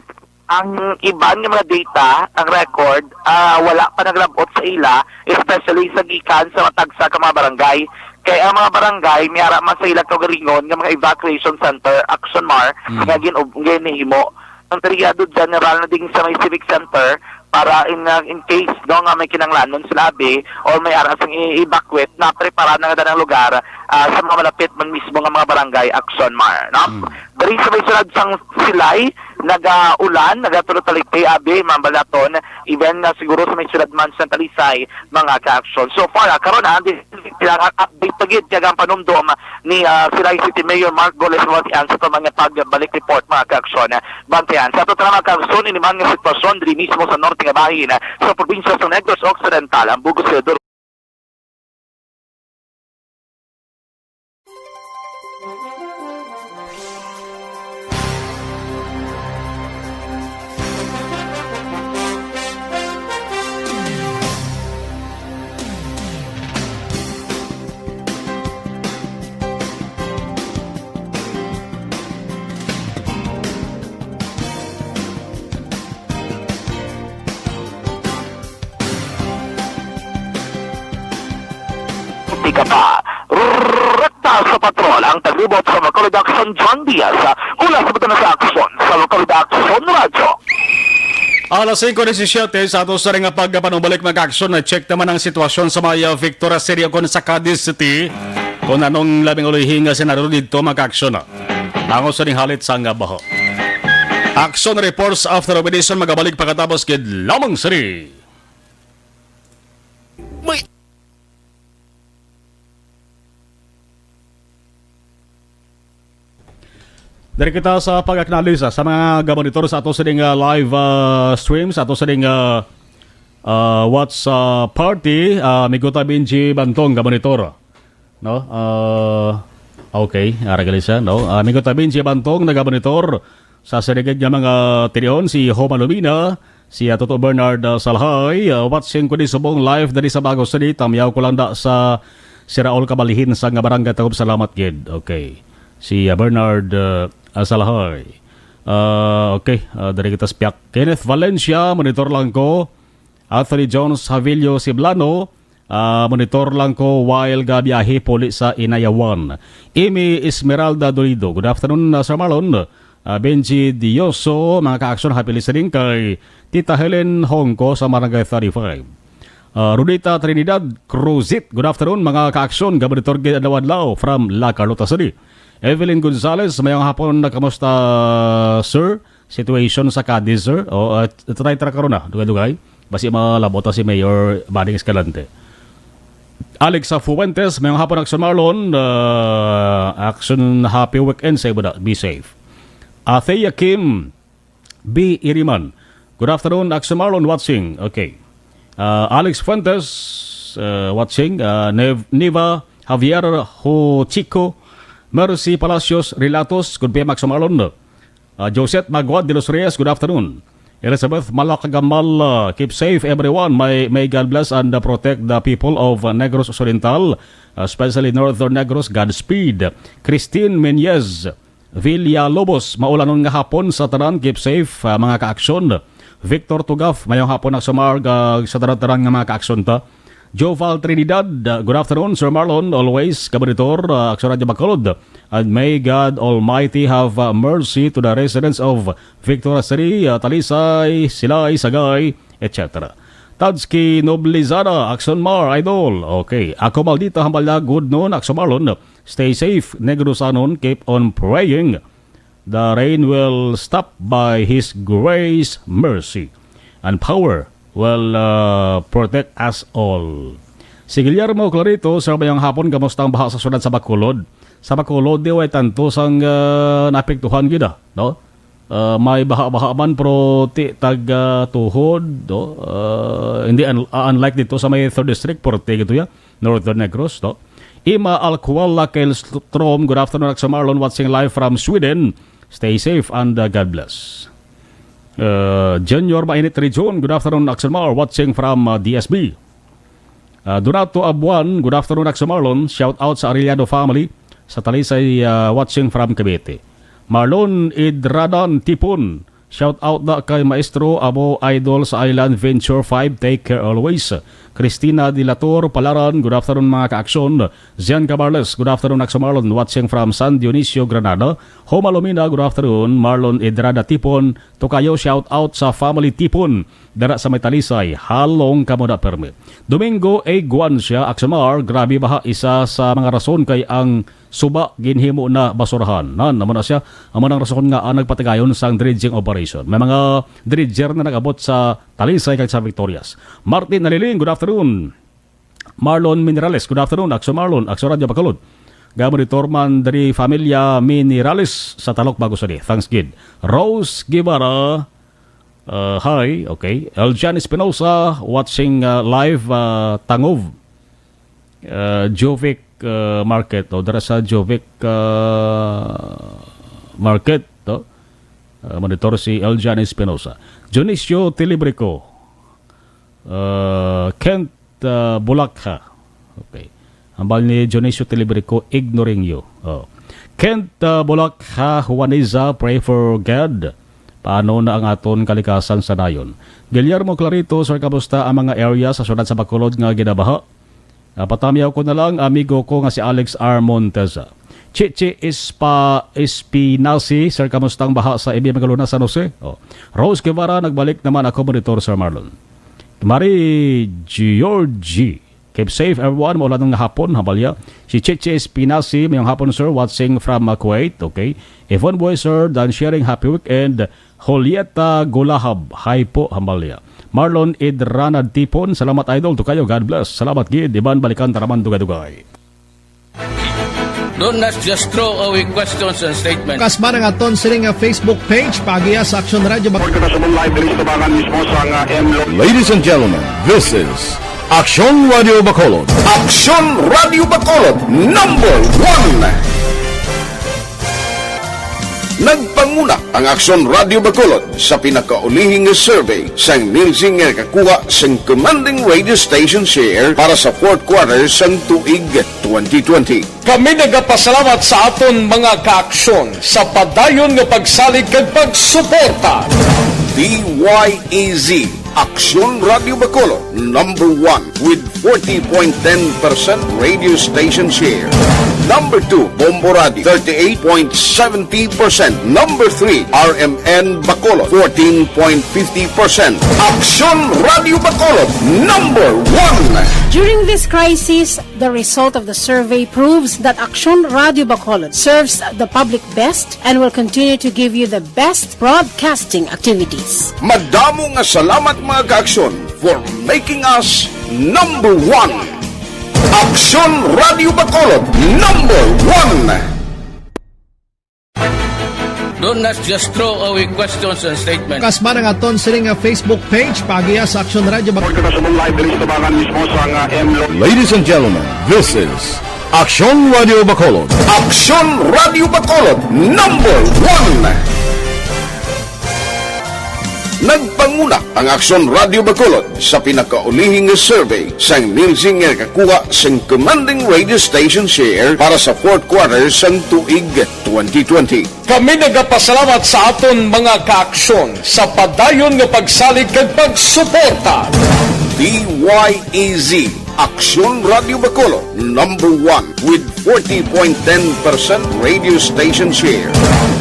ang iban nga mga data, ang record, ah, wala pa naglabot sa ila, especially sa gikan sa matagsa ka mga barangay. Kay ang mga barangay, may ara man sa ila kaugalingon nga mga evacuation center, Action Mar, Mm. nga gin-, ginhimo. Ang Triado General na ding sa may Civic Center para in, uh, in case, no, nga may kinanglanon sila, abi, or may ara sang i-, evacuate, na prepara na nga danang lugar, ah, sa mga malapit man mismo nga mga barangay, Action Mar, no? Mm. Diri sa may sulod sang Silay, nagaulan, nagatulo talikpi, abi, mambalaton, even na siguro sa may siyudad man sa Talisay, mga ka-aksyon. So far, ah, karon, ah, ang district, ang update pa gid kag ang panumdom ni, ah, Silay City Mayor Mark Goles Matian sa ato mga pagbalik report, mga ka-aksyon. Bantayan sa ato tara, mga ka-aksyon, ini man nga sitwasyon diri mismo sa norte nga bahin, ah, sa probinsya sa Negros Occidental, ang bug-os sa Tika pa, rekta sa patrol ang taglibot sa Bacolod Action, John Diaz. Mula sa Butana sa Aksyon sa Bacolod Action Radyo. Alas singko disisiete sa ato sa ring pagpanumbalik, mga ka-aksyon, na-check naman ang sitwasyon sa may, uh, Victoria City o kung sa Cadiz City. Kung anong labing ulihi nga senaryo dito, mga ka-aksyon, ah. Ang usa ning halit sa nga baho. Action reports after operation, magabalik pagkatapos gid lamang sini. May Diri kita sa pag-acknowledge, ah, sa mga gamonitor sa ato sining, ah, live, ah, stream, sa ato sining, ah, ah, watch, ah, party, ah, amigo ta Benji Bantong, gamonitor. No? Ah, okay, ara gali siya, no? Ah, amigo ta Benji Bantong, nagamonitor sa sinigid nga mga tinion, si Homa Lumina, si, ah, Toto Bernard, ah, Salhay, ah, watching ko di subong live dali sa Bago City, tamyaw ko lang da sa Siraol Kabalihin sa nga barangay Tagob. Salamat gid. Okay. Si, ah, Bernard, ah, ah, Salhay. Ah, okay, ah, diri kita sa Piak. Kenneth Valencia, monitor lang ko. Anthony Jones Javillo Siblano, ah, monitor lang ko while gabiyahe puli sa Inayawan. Amy Esmeralda Dolido, good afternoon, ah, Sir Marlon. Ah, Benji Dioso, mga ka-aksyon, happy listening kay Tita Helen Hongko sa Barangay thirty-five. Ah, Rudita Trinidad Cruzit, good afternoon, mga ka-aksyon, gabonitor gid adlaw-adlaw from La Carlota City. Evelyn Gonzalez, mayong hapon, na kamusta, sir? Situation sa Cadiz, sir? O, ah, try, try karon na, dugay-dugay. Basi malabot si Mayor Manny Escalante. Alexa Fuentes, mayong hapon, Action Marlon. Ah, Action, happy weekend sa ibo na. Be safe. Athea Kim B. Iriman. Good afternoon, Action Marlon, watching. Okay. Ah, Alex Fuentes, ah, watching. Ah, Nev-, Niva Javier Hochico. Mercy Palacios Relatos. Good P M, Action Marlon. Ah, Josette Magua de los Reyes, good afternoon. Elizabeth Malacagamal, ah, keep safe, everyone. May, may God bless and, ah, protect the people of, ah, Negros Occidental, especially Northern Negros. Godspeed. Christine Menyez Villalobos, maulanon nga hapon sa tanan. Keep safe, ah, mga ka-aksyon. Victor Tugaf, mayong hapon, Action Marlon, ah, sa tanan-tanan nga mga ka-aksyon ta. Joval Trinidad, uh, good afternoon, Sir Marlon. Always kabonitor, uh, Action Radyo Bacolod. And may God Almighty have, uh, mercy to the residents of Victoria City, uh, Talisay, Silay, Sagay, et cetera. Tadski Noblizada, Action Mar, Idol. Okay. Ako maldita hambalag, good noon, Action Marlon. Stay safe, Negrosanon. Keep on praying. The rain will stop by His grace, mercy, and power will, uh, protect us all. Si Guillermo Clarito, Sir, mayong hapon, kamusta ang baha sa syudad sa Bacolod? Sa Bacolod, di way tanto sang, uh, naapektuhan gid, ah, no? Uh, may baha-baha man, pero ti tag, uh, tuhod, no? Uh, hindi un-, uh, unlike dito sa may third district, Porte, gito ya. Northern Negros, no? Ima Alcuala Kelstrom, good afternoon, Action Marlon, watching live from Sweden. Stay safe and, uh, God bless. Uh, Junior Mainit Region, good afternoon, Action Mar, watching from, uh, D S B. Uh, Donato Abuan, good afternoon, Action Marlon. Shout out sa Arellano family sa Talisay, uh, watching from Cavite. Marlon Idradan Tipon, shout out na kay Maestro, amo idol sa Island Venture five. Take care always. Cristina Dilator Palaran, good afternoon, mga ka-aksyon. Zian Camarles, good afternoon, Aksyon Marlon, watching from San Dionisio, Granada. Homa Lumina, good afternoon. Marlon Edrada Tipon, Tokayo, shout out sa family Tipon dara sa may Talisay. Halong kamo na permi. Domingo A. Guancia, Aksyon Mar, grabe baha, isa sa mga rason kay ang suba ginhimo na basurahan. Nan, amo na siya, amo nang rason nga ang nagpatigayon sang dredging operation. May mga dredger na nag-abot sa Talisay kag sa Victorias. Martin Naliling, good afternoon. Marlon Minerales, good afternoon. Aksyon Marlon, Aksyon Radyo Bacolod. Gamo ni Torman diri, familia Minerales sa Talok Bago Sali. Thanks gid. Rose Guevara, uh, hi. Okay. Eljan Espinosa, watching, uh, live, uh, Tangov. Uh, Jovic, uh, Market. O, dara sa Jovic, uh, Market, to. Uh, monitor si Eljan Espinosa. Dionisio Tilibrico. Uh, Kent, uh, Bulakha. Okay. Hambal ni Dionisio Tilibrico, ignoring you. Oh. Kent, uh, Bulakha, Juanisa, pray for God. Paano na ang aton kalikasan sa dayon? Guillermo Clarito, sir, kamusta ang mga area sa siyudad sa Bacolod nga ginabaha? Ah, patamyaw ko na lang, amigo ko nga si Alex R. Montes. Chichi Ispa-, Espinasi, sir, kamusta ang baha sa Ibi Magalona, San Jose? Oh. Rose Guevara, nagbalik naman ako, monitor, Sir Marlon. Marie Georgie, keep safe, everyone. Maulan nga hapon, hambalya. Si Chichi Espinasi, mayong hapon, sir, watching from, uh, Kuwait. Okay. Yvonne Boy, sir, done sharing, happy weekend. Julieta Gulahab, hi po, hambalya. Marlon Idranad Tipon, salamat, idol. Tokayo, God bless. Salamat gid. Iban balikan taraman dugay-dugay. Don't ask, just throw away questions and statements. Kasman ang aton sini nga Facebook page, paagiya sa Aksyon Radyo Bac- Report ka sa live diri sa tubangan mismo sa nga M Lo- Ladies and gentlemen, this is Aksyon Radio Bacolod. Aksyon Radio Bacolod, number one. Nagpanguna ang Aksyon Radio Bacolod sa pinakaulihing survey sang Nielsen nga nakakuha sang commanding radio station share para sa fourth quarter sang tuig twenty twenty. Kami nagapasalamat sa aton mga kaaksyon sa padayon nga pagsalig kag pagsuporta. D Y E Z, Aksyon Radio Bacolod, number one with forty point ten percent radio station share. Number two, Bombo Radio, thirty-eight point seventy percent. Number three, R M N Bacolod, fourteen point fifty percent. Aksyon Radio Bacolod, number one. During this crisis, the result of the survey proves that Aksyon Radio Bacolod serves the public best and will continue to give you the best broadcasting activities. Madamo nga salamat, mga kaaksyon, for making us number one. Aksyon Radio Bacolod, number one. Don't ask, just throw away questions and statements. Kasman ang aton sini nga Facebook page, paagiya sa Aksyon Radio Bac- Report ka sa live diri sa tubangan mismo sa nga M Lo- Ladies and gentlemen, this is Aksyon Radio Bacolod. Aksyon Radio Bacolod, number one. Nagpanguna ang Aksyon Radio Bacolod sa pinakaulihing survey sang Nielsen nga nakakuha sang commanding radio station share para sa fourth quarter sang tuig twenty twenty. Kami nagapasalamat sa aton mga kaaksyon sa padayon nga pagsalig kag pagsuporta. D Y E Z, Aksyon Radio Bacolod, number one with forty point ten percent radio station share.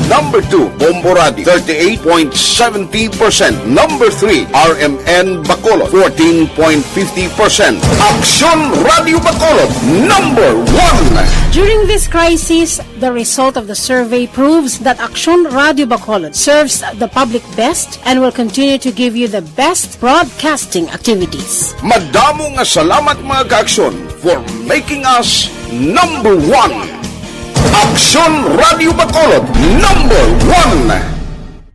Number two, Bombo Radio, thirty-eight point seventy percent. Number three, R M N Bacolod, fourteen point fifty percent. Aksyon Radio Bacolod, number one. During this crisis, the result of the survey proves that Aksyon Radio Bacolod serves the public best and will continue to give you the best broadcasting activities. Madamo nga salamat, mga kaaksyon, for making us number one. Aksyon Radio Bacolod, number one.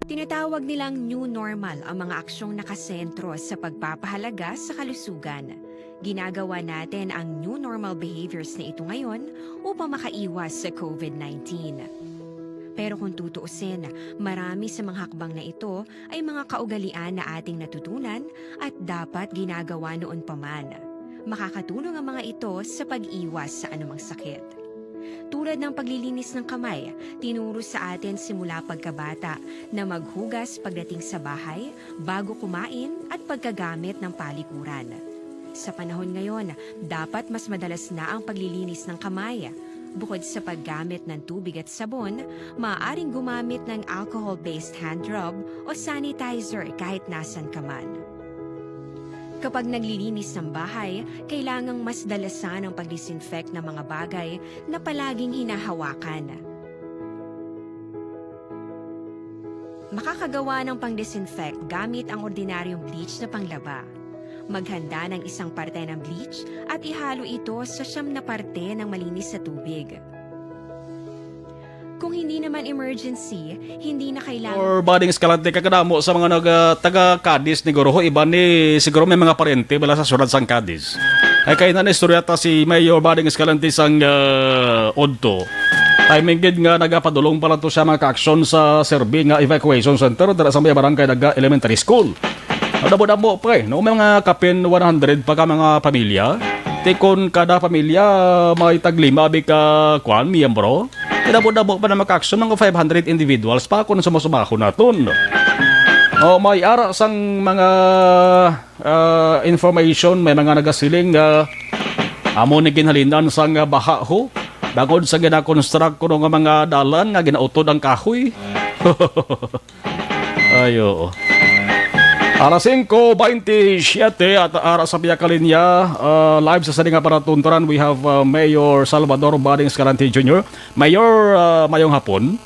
Tinatawag nilang new normal ang mga aksyong nakasentro sa pagpapahalaga sa kalusugan. Ginagawa natin ang new normal behaviors na ito ngayon upang makaiwas sa COVID nineteen. Pero kung tutuusin, marami sa mga hakbang na ito ay mga kaugalian na ating natutunan at dapat ginagawa noon pa man. Makakatulong ang mga ito sa pag-iwas sa anumang sakit. Tulad ng paglilinis ng kamay, tinuro sa atin simula pagkabata na maghugas pagdating sa bahay, bago kumain, at pagkagamit ng palikuran. Sa panahon ngayon, dapat mas madalas na ang paglilinis ng kamay. Bukod sa paggamit ng tubig at sabon, maaaring gumamit ng alcohol-based hand rub o sanitizer kahit nasan ka man. Kapag naglilinis ng bahay, kailangang mas dalasan ang pag-disinfect ng mga bagay na palaging hinahawakan. Makakagawa ng pang-disinfect gamit ang ordinaryong bleach na panglaba. Maghanda ng isang parte ng bleach at ihalo ito sa siyam na parte ng malinis na tubig. Kung hindi naman emergency, hindi na kailangan. Or Bading Escalante, kakadamo sa mga nag, ah, taga Cadiz ni Guro, iban ni siguro may mga parente bala sa syudad sang Cadiz. Ay kay na istorya ta si Mayor Bading Escalante sang, ah, udto. Timing gid nga nagapadulong pala to siya mga ka-aksyon sa Serbi nga evacuation center dira sa may barangay Daga Elementary School. Damo-damo pa eh, no? May mga kapin one hundred pa ka mga pamilya. Ti kon kada pamilya may taglima abi ka, kwan, miyembro. Damo-damo pa na maka-aksyon, mga five hundred individuals pa kung sumusubahon naton. O, may ara sang mga, ah, information, may mga nagasiling nga amo ni ginhalinan sang baha ho. Bangod sa ginakonstruct kuno nga mga dalan nga ginautod ang kahoy. Ay, oo. Alas singko baynte siyete at ara sa Via Kalinya, ah, live sa sini nga panatunturan, we have, ah, Mayor Salvador Bading Escalante Junior. Mayor, ah, mayong hapon.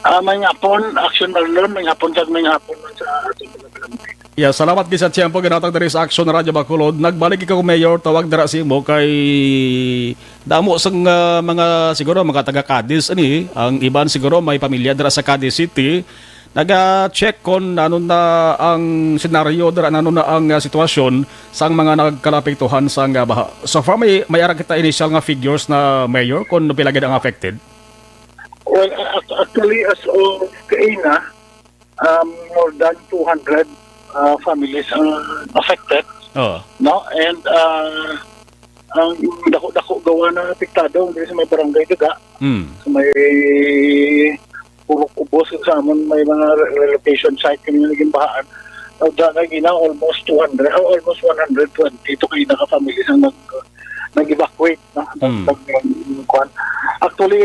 Ah, may hapon, Action Marlon, may hapon, kag may hapon man sa ating mga barangay. Yeah, salamat gid sa tiyempo ginatag diri sa Action Radio Bacolod. Nagbalik ikaw, Mayor, tawag dira sa imo kay damo sang, ah, mga, siguro, mga taga Cadiz ani, ang iban siguro may pamilya dira sa Cadiz City. Naga-check kon ano na ang senaryo dira, ano na ang, ah, sitwasyon sang mga nagkalapektuhan sang, ah, baha. So far, may, may ara kita initial nga figures na, Mayor, kung pila gid ang affected? Well, ac-, actually, as of kaina, um, more than two hundred, uh, families ang affected, Oo. no? And, uh, ang dako-dako gawa na apektado diri sa may barangay Daga, Mm. sa may Purok Ubos, sa amon may mga re-, relocation site kami nga ginbahaan. Now, da na gina almost two hundred, oh, almost one hundred twenty to kaina ka families ang nag-, nag-evacuate, no? Mm. Nag-, nag-, kuwan. Actually,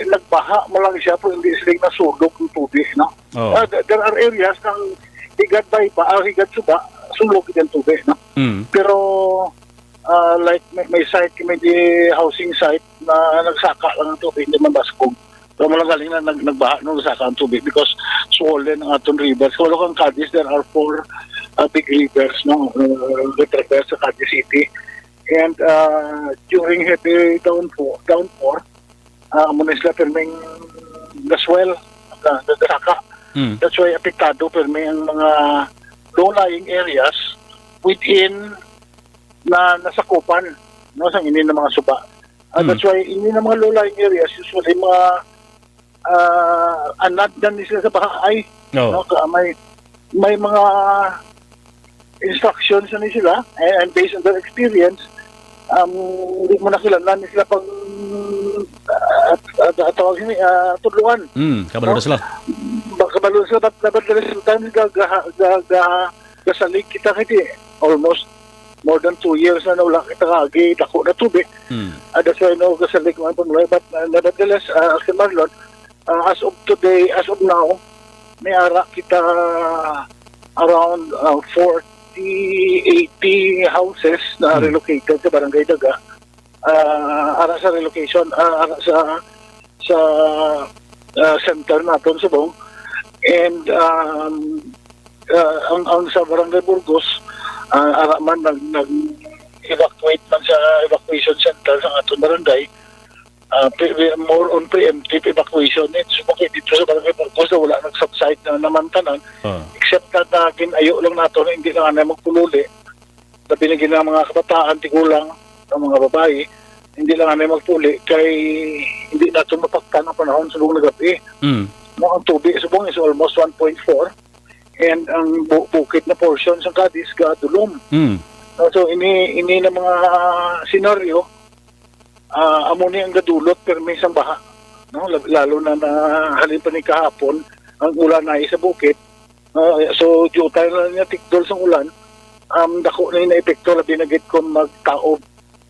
nagbaha man lang siya, pero hindi sila nasulog ng tubig, no? Oh. Ah, th-, there are areas ng higad bayba, ah, higad suba, sulog din tubig, no? Mm. Pero, ah, like, may, may site, may di housing site na nagsaka lang ng tubig, hindi man baskog. So, malang galing na nag-, nagbaha, no, nagsaka ang tubig because swollen ang aton rivers. Wala kang Cadiz, there are four, ah, big rivers, no, uh, that traverse sa Cadiz City. And, ah, during heavy downpour, downpour, ah, amo na sila pirming naswell, na, nagsaka. Mm. That's why apektado pirmi ang mga low-lying areas within na nasakupan, no, sang ini na mga suba. Ah, Mm. that's why ini na mga low-lying areas, usually mga, ah, anad na ni sila sa bahaay, Oo. no, ka may, may mga instructions na ni sila, and, and based on their experience, um, hindi mo na sila, na ni sila pag, ah, ah, tawag sini, ah, tudloan. Mm, kabalo na No? sila. Ba-, kabalo na sila, but, but the resulta, ga-, ga-, ga-, ga-, gasalig kita kay di, almost more than two years na, na wala kita kaagi, dako na tubig. Mm. Ah, that's why, no, gasalig man pamulay, but, uh, nevertheless, uh, Action Marlon, uh, as of today, as of now, may ara kita around, uh, forty, eighty houses na Mm. relocated sa Barangay Daga. Ah, ara sa relocation, ah, ara sa, sa, ah, center naton subong. And, um, ah, ang, ang sa Barangay Burgos, ah, ara man nag, nag-evacuate man sa evacuation center sa aton barangay. Ah, pre-, pre-, more on preemptive evacuation. Eh, so, okay, dito sa Barangay Burgos, wala nag-subside na naman tanan. Ah. Except that, ah, ginayo lang nato na hindi lang anay magpululi. Labi na gid ang mga kabataan, tigulang, ang mga babae, hindi lang anay magpuli kay hindi nato mapaktan ang panahon subong nagabi. Mm. No, ang tubig subong is almost one point four, and ang bu-, bukid na portion sa Cadiz gadulom. Mm. No, so ini, ini na mga senaryo, ah, amo ni ang gadulot permi sang baha, no? Lab-, lalo na, na halin pa ni kahapon ang ulan na sa bukid. Ah, so, diutay na lang niya tigdol sang ulan. um, dako na yung epekto, labi na gid kung magtaob.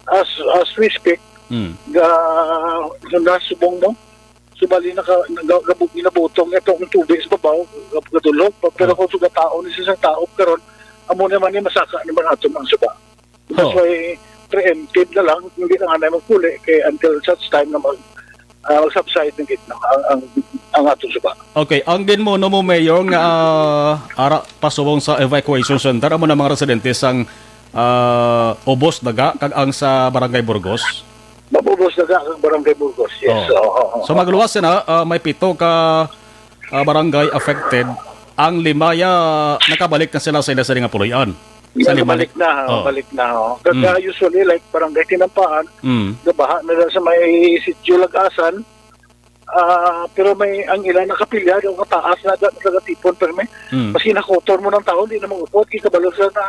As, as we speak, Mm. ga, na subong mo, subali na ka, ga, ga, ginabutong itong tubig sa babaw, ga, gadulhog pa. Pero Oh. kung sugataon ni sa taob karon, amo naman ni masaka naman ato ang suba. That's Oh. why preemptive na lang, hindi na nga na magpuli kay until such time na mag, ah, mag-subside ng gitna ang, ang, ang atong suba. Okay, ang ginmuno mo, Mayor, nga, ah, ara pasubong sa evacuation center, amo na mga residente sang, ah, Ubos Daga kag ang sa Barangay Burgos? Mabubos na ka ang Barangay Burgos, yes. Oh. Oo, oo, So, oo. magluwas na, ah, may pito ka, ah, barangay affected. Ang lima ya, nakabalik na sila sa ila sa nga puloy-an. Sa Yan, lima balik ni- na, oh, Oh. balik na, oh. Kag, Mm. ah, usually, like, Barangay Tinampaan, Mm. nabaha na lang sa may Sitio Lagasan, ah, pero may, ang ilan nakapilya, daw kataas na, da, nagatipon, pero may, Mm. mas inakotor mo ng tao, hindi na mag-upod, kay kabalo sa na,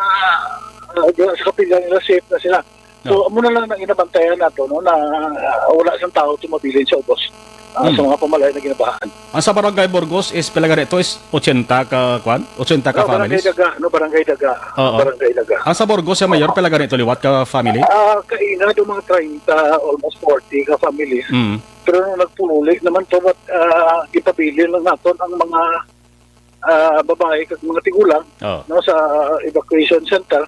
ah, diha sa kapilya nila, safe na sila. So, No. amo na lang ang inabantayan nato, no, na, ah, wala sang tao tumabilin sa ubos, ah, Hmm. sa mga pamalayan na ginabahaan. Ang sa Barangay Burgos is pila gani to is ochenta ka, kwan? Ochenta ka No, Barangay families? Daga, no, Barangay Daga. Oo. Barangay Daga. Ang sa Burgos, sa Mayor, Oo. pila gani to liwat ka family? Ah, kaina do mga treinta, almost forty ka families. Mm. Pero nung nagpuli naman to, but, ah, gipabilin lang naton ang mga, ah, babae kag mga tigulang, Oh. no, sa evacuation center.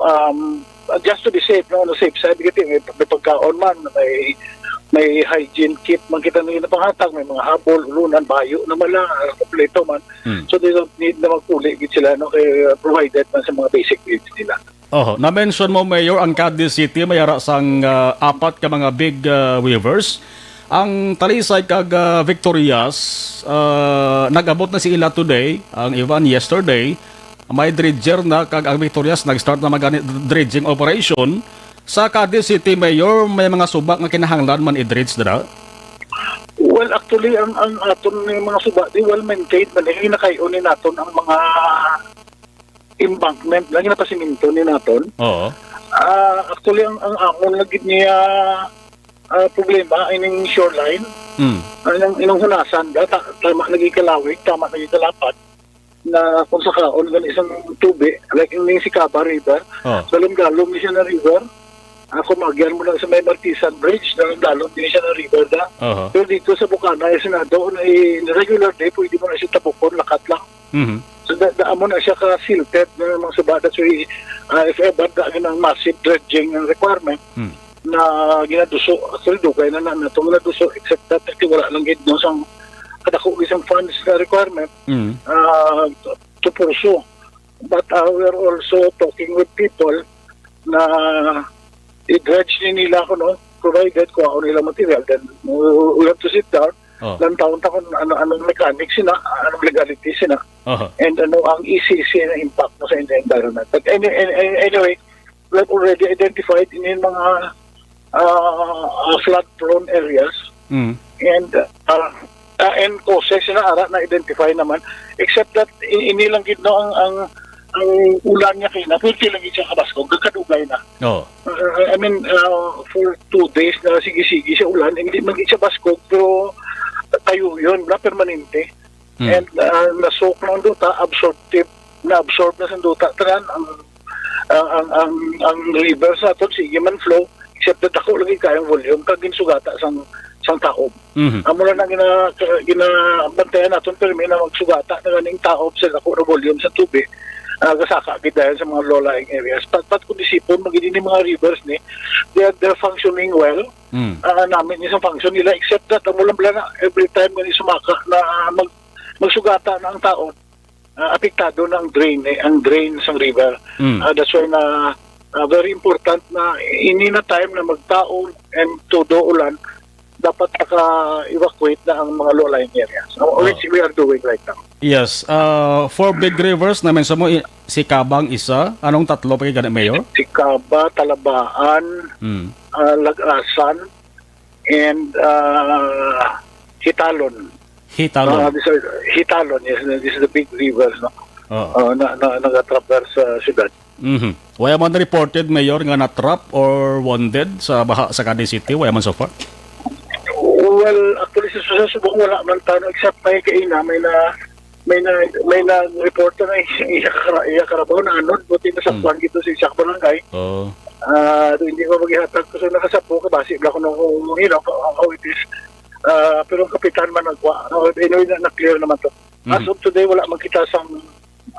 Um, just to be safe, no, on the safe side, kasi may, may pagkaon man, may, may hygiene kit man kita na ginapanghatag, may mga habol, ulunan, bayo na man lang, ah, kompleto man. Hmm. So, they don't need na magpuli gid sila, no, kay, uh, provided man sa mga basic needs nila. Oho. Na-mention mo, Mayor, ang Cadiz City, may ara sang, ah, apat ka mga big, ah, rivers. Ang Talisay kag, ah, Victorias, ah, nag-abot na si ila today, ang iban yesterday. May dredger na kag ang Victorias nag-start na magani dredging operation. Sa Cadiz City, Mayor, may mga suba nga kinahanglan man i-dredge dira? Well, actually, ang, ang aton nga mga suba, di well maintained man, eh, hinakay-on ni naton ang mga embankment, lagi na pasiminto ni naton. Oo. Ah, actually, ang, ang amon lagi niya, ah, problema, ining shoreline. Mm. Ang, ang, inang hunasan, da, ta-, tama lagi kalawig, tama lagi kalapad, na kung sakaon gani sang tubi, like ining Sicaba River, Oh. dalom-dalom ni siya na river. Ako, mag-, yan mo lang sa may Martisan Bridge, dalom-dalom din siya na river da. Oho. Pero dito sa Bukana, yung Senado, na i-, regular day, pwede mo na siya tabukon, lakat lang. Mhm. So, da, da, amo na siya ka-silted na mga suba. That's why, ah, if ever, da, yun ang massive dredging ng requirement Hmm. na ginaduso. Actually, dugay na na, na itong ginaduso, except that, wala lang gid, no, sang kadako isang funds na requirement, Hmm. ah, to, to pursue. But, uh, we are also talking with people na i-dredge ni nila kuno, provided kuhaon nila material, then we, we have to sit down, Oh. lantawon ta kung ano, anong mechanics sina, anong legality sina, Oho. and ano ang E C C na impact mo sa environment. But any, any, any- anyway, we have already identified in yung mga, uh, flood-prone areas. Mm. And, uh, uh, and causes na ara na-identify naman. Except that i-, ini lang gid, no, ang, ang, ang ulan niya kay na, pwede lang gid siya kabaskog, gagkadugay na. Oo. Uh, I mean, uh, for two days na sige-sige siya ulan, hindi man gid siya baskog, pero tayo yun, na permanente. Hmm. And, uh, nasok ng duta, absorptive, na-absorb na sa duta, tanan, ang, ang, ang, ang, ang rivers naton, sige man flow, except that ako lagi kayang volume, kag ginsugata sang, sang taob. Mhm. Amo na nang gina-, ginabantayan naton, pero may na magsugata na ganing taob sa dako na volume sa tubig, ah, gasaka gid dayon sa mga low-lying areas. Pat, pat kung isipon, magiging mga rivers ni, they're, they're functioning well. Mm. Ah, namin isang function nila, except that, amo lang bala na, every time nga ni sumaka na, ah, mag-, magsugata na ang taob, ah, apektado na ang drain, eh, ang drain sang river. Mm. Ah, that's why na, ah, very important na ini na time na magtaob and todo ulan, dapat naka-evacuate na ang mga low-lying areas, uh, Oh. which we are doing right now. Yes. Uh, four big rivers na mention mo, i-, Sicaba isa. Anong tatlo pa gani, Mayor? Sicaba, Talabaan, Mm. ah, Lagasan, and, ah, Hitalon. Hitalon. Ah, these are, Hitalon, yes, this is the big rivers, no? Oo. Ah, na, na, nagatraverse sa syudad. Mhm. Wala man reported, Mayor, nga na-trap or wounded sa baha sa Cadiz City? Wala man so far? Well, actually, sa, sa subong, wala man tano, except may kaina, may na, may na, may nag-report na iya, iya, kara- iya karabaw na anod, buti na sa Hmm. kwan gito sa isa ka barangay. Oo. Ah, do hindi ko maghihatag ko sa nakasapo, kabasi bla ko nung, you know, how it is. Ah, pero ang kapitan man nagwa. Ah, anyway, na, na-clear naman to. As Mhm. of today, wala man kita sang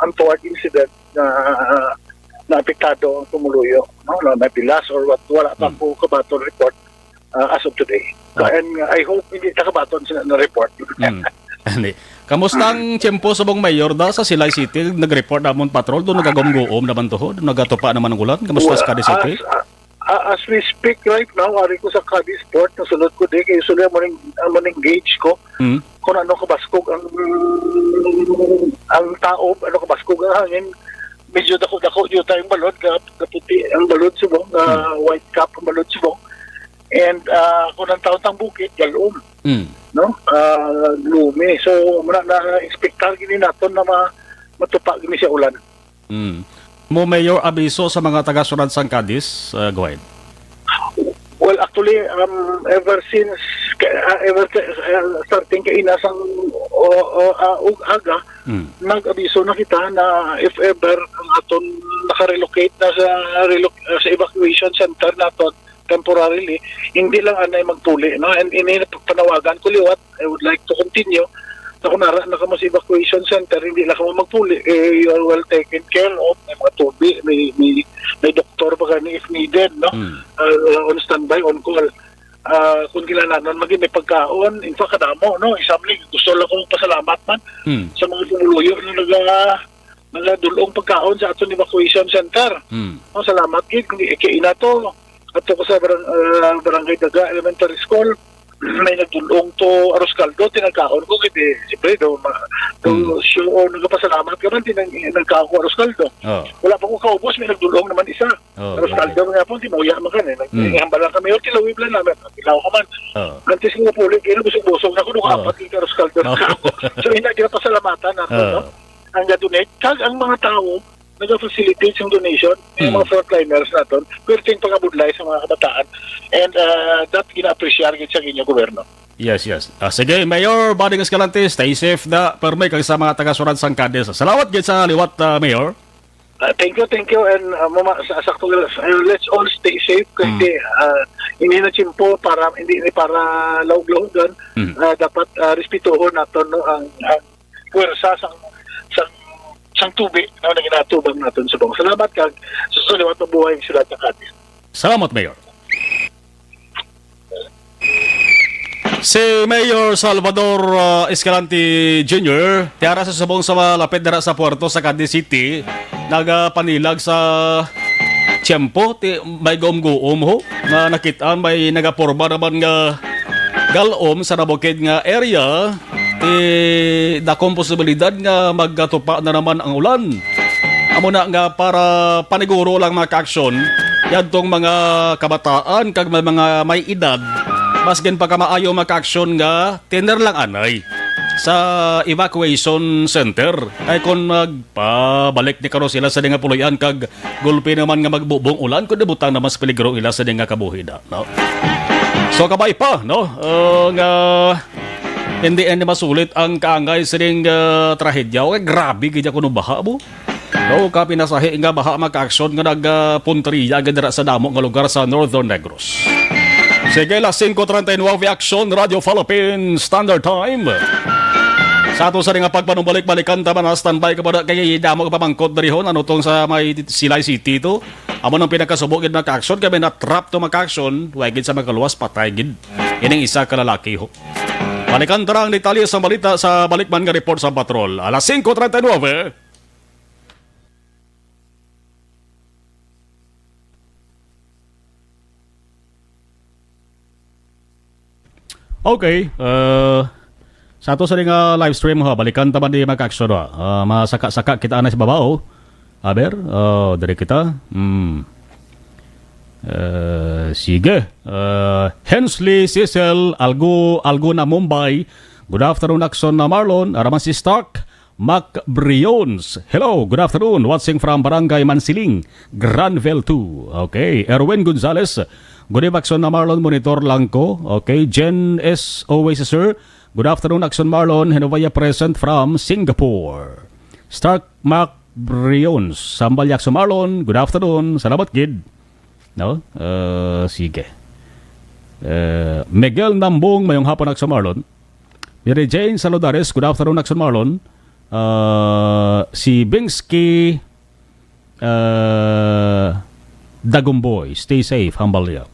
untoward incident na naapektado ang pumuluyo, no? Na napilas or what, wala pa Hmm. ko kabaton report, ah, as of today. So, Oh. and I hope hindi nakabaton sila na report. Mm. Ani. Kamusta ang tiyempo subong, Mayor, da sa Silay City? Nag-report namon patrol, do nagagumguom naman to, do nagatupa naman ang ulan. Kamusta sa Cadiz City? As, a- as we speak right now, ari ko sa Cadiz Port, nasulod ko di, kay usually amo ning, amo ning gauge ko. Mm. Kung ano kabaskog ang, ang taob, ano kabaskog ang hangin, medyo dako-dako yun tayong balod, ka, kaputi ang balod subong, ah, Hmm. white cap ang balod subong. And, ah, kung ang taon tang bukid, galom, Mm. no? Ah, gloomy. So, muna na expectar gini naton na ma matupa gini siya ulan. Mm. Mo, Mayor, abiso sa mga taga-Syudad sang Cadiz, uh, go ahead. Well, actually, um, ever since, ka- ah, ever ka- ah, starting kaina sang o, o, ah, ug aga, Mm. nag-abiso na kita na if ever ang aton nakarelocate na sa reloc- ah, sa evacuation center naton temporarily, hindi lang anay magpuli, no? And ini panawagan ko liwat, I would like to continue. So, kung nara na kamo sa evacuation center, hindi lang kamo magpuli, eh, you are well taken care of. May mga tubi, may, may, may doktor pa gani if needed, no? Mm. Uh, on standby, on call. Ah, kung kinahanglan, maging may pagkaon. In fact, kadamo, no? Isang ni, gusto lang kong pasalamat man Mm. sa mga pumuluyo na naga, nagadulong pagkaon sa aton evacuation center. Mm. Oh, salamat gid. Kung i-, kay ina to, ato ko sa barang-, ah, Barangay Daga Elementary School, may nagdulong to arroz caldo, tinagkaon ko, kay di, siyempre, do, ma, do, Mm. show, o, nagpasalamat ka man, tinag-, nagkaon ko arroz caldo. Oh. Wala pa ko kaubos, may nagdulong naman isa. Oh, Arroz okay. caldo nga po, di mauya man ka, eh. Nag-, Mm. ihambal lang kami, "O, tilawib lang namin." Tilaw ka man. Oh. Antes nga puli, kaya busog-busog na ako, nung Oh. apat yung arroz caldo na Oh. ako. So, hindi, ginapasalamatan nato, Oh. no? Ang ga-donate, kag ang mga tao, naga-facilitate sa donation, yung Mm. mga frontliners naton, perting pangabudlay sa mga kabataan. And, uh, that gina-appreciate gid sa inyo, gobyerno. Yes, yes. Ah, sige, Mayor Buddy Escalante, stay safe da. Permi kag sa mga taga-Syudad sang Cadiz. Salamat gid sa liwat, ah, Mayor. Ah, thank you, thank you. And, ah, mama, sa, sakto, uh, let's all stay safe kasi, Mm. ah, hindi na tiyempo para, hindi ni para laog-laogan. Mm. Ah, dapat, ah, respetuhon nato, no, ang, ang puwersa sang, sang, sang tubi, no, na ginaatubang naton subong. Salamat kag sa liwat, mabuhay ang sila sa Cadiz. Salamat, Mayor. Si Mayor Salvador, uh, Escalante Junior, tiara sa subong sa malapit dira sa puerto sa Cadiz City, nagapanilag sa tiyempo, ti, may guom-guom ho, na nakit-an may nagaporma naman nga galom sa nabukid nga area, ti dakong posibilidad nga magkatupa na naman ang ulan. Amo na nga para paniguro lang, mga kaaksyon, yadtong mga kabataan kag may mga may edad, mas ginpakamaayo, mga kaaksyon, nga tener lang anay sa evacuation center. Kay kon magpabalik ni karo sila sa di nga puloy-an kag gulpi naman nga magbubong ulan, kun di butang naman sa peligro ila sa di nga kabuhi na, no? So, kabay pa, no? Uh, nga hindi, hindi masulit ang kaangay sining, uh, trahedya. Okay, grabe gid ako nung baha mo. No, ka pinasahi nga baha, mga kaaksyon, nga nag, ah, puntriya gid dira sa damo nga lugar sa Northern Negros. Sige, las singko treinta y nueve, Aksyon, Radyo Philippine Standard Time. Sa ato sa nga pagpanumbalik-balikan, tama na, standby ka pa na, kay damo ka pamangkot diri hon, ano tong sa may Silay City to? Amo nang pinakasubo gid, mga kaaksyon, kay may na-trap to, mga kaaksyon, wa gid sa makaluwas, patay gid. Ining isa ka lalaki ho. Balikan ta ang detalye sa balita sa balikman nga report sa patrol. Alas singko treinta y nueve. Okay, uh, sa ato sa nga live stream, ha, balikan ta man di, mga kaaksyon, ha. Uh, masaka-saka kita na sa babaw. Aber, uh, diri kita. Hmm. Uh, sige. Uh, Hensley Cecil, Algo, Algo na Mumbai. Good afternoon, Aksyon na Marlon. Araman si Stark. Mac Briones. Hello, good afternoon. Watching from Barangay Mansiling, Granville two. Okay, Erwin Gonzalez. Good evening, Aksyon na Marlon. Monitor lang ko. Okay, Jen S. Always, sir. Good afternoon, Action Marlon. Hinovaya present from Singapore. Stark Mac Briones, Sambal Action Marlon. Good afternoon. Salamat gid. No? Uh, sige. Uh, Miguel Nambong, mayong hapon, Action Marlon. Mary Jane Saludares, good afternoon, Action Marlon. Uh, si Bingsky uh, Dagumboy, stay safe, hambal niya.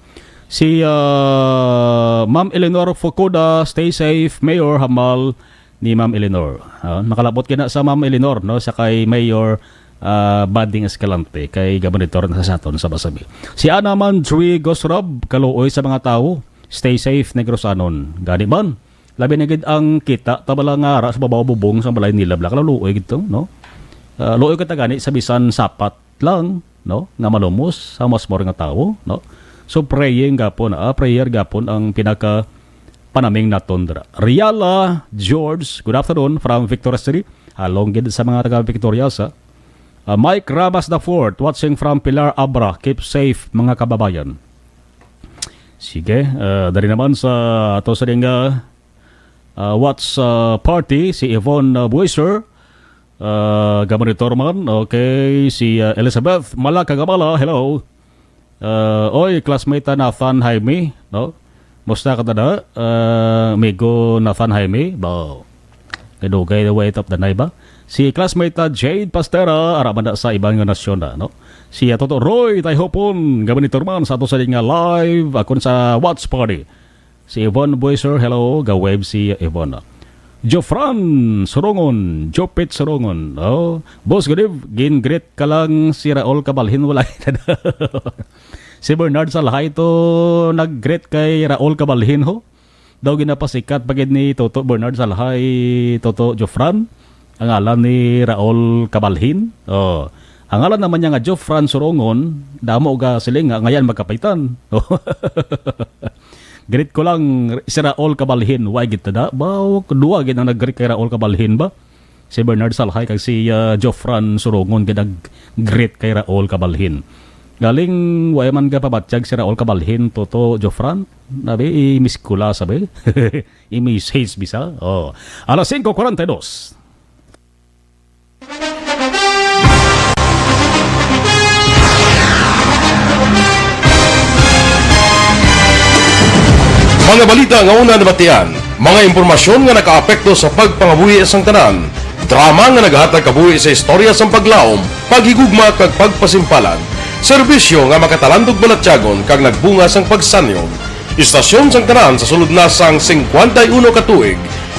Si uh, Ma'am Eleanor Fukuda, stay safe, Mayor, hambal ni Ma'am Eleanor. Uh, makalabot kina sa Ma'am Eleanor, no, sa kay Mayor uh, Bading Escalante, kay gabanitor na sa aton sa Basabi. Si Ana Manjui Gosrab, kaluoy sa mga tawo, stay safe, Negros Anon. Gani man, labi na gid ang kita ta bala nga ara sa babaw bubong sa balay nila, bala, kalaluoy gid to, no? Ah, luoy kita gani sa bisan sapat lang, no, nga malumos sa mas more nga tawo, no? So, praying gapon, ah, prayer gapon ang pinaka panaming naton dira. Riala George, good afternoon from Victoria City. Halong gid sa mga taga Victoria sa ah, Mike Rabas the fourth, watching from Pilar Abra. Keep safe, mga kababayan. Sige, ah, dari naman sa ato sa ding, ah, ah, watch, ah, party, si Yvonne, ah, Buiser. Ah, gamonitor man. Okay, si, ah, Elizabeth Malacagabala, hello. Ah, oy, classmate ta Nathan Jaime, no? Musta ka tada? Ah, amigo Nathan Jaime, ba? Kadugay the weight of the night ba? Si classmate ta Jade Pastera, ara man na sa iban nga nasyon na, no? Si, ah, Toto Roy Tayhopon, gamonitor man sa ato sa nga live, akon sa watch party. Si Yvonne Boyser, hello, ga-wave si Yvonne. Jofran Surongon, Jopit Surongon. Oh, boss, good eve. Gin-greet ka lang si Raul Cabalhin, wala kita na. Si Bernard Salhay to nag-greet kay Raul Cabalhin, ho. Daw ginapasikat pa gid ni Toto Bernard Salhay, Toto Jofran. Ang ngalan ni Raul Cabalhin. Oh. Ang ngalan naman niya nga Jofran Surongon, damo ga siling nga ngayan magkapitan. Greet ko lang si Raul Cabalhin, why gid tada? Ba, duwa gid ang nag-greet kay Raul Cabalhin ba? Si Bernard Salhay kag si, ah, Jofran Surongon gid nag-greet kay Raul Cabalhin. Galing, wa man ka pabatyag si Raul Cabalhin, Toto Jofran? Nabi, i-miss ko la, sabi. I-message bisa. Oh. Alas singko kuwarenta y dos. Mga balita nga una nabatian, mga impormasyon nga nakaapekto sa pagpangabuhi sang tanan, drama nga naghatag kabuhi sa istorya sang paglaom, paghigugma kag pagpasimpalan, serbisyo nga makatalandog balatyagon kag nagbunga sang pagsanyo. Istasyon sang tanan sa sulod na sang singkwenta y uno ka tuig.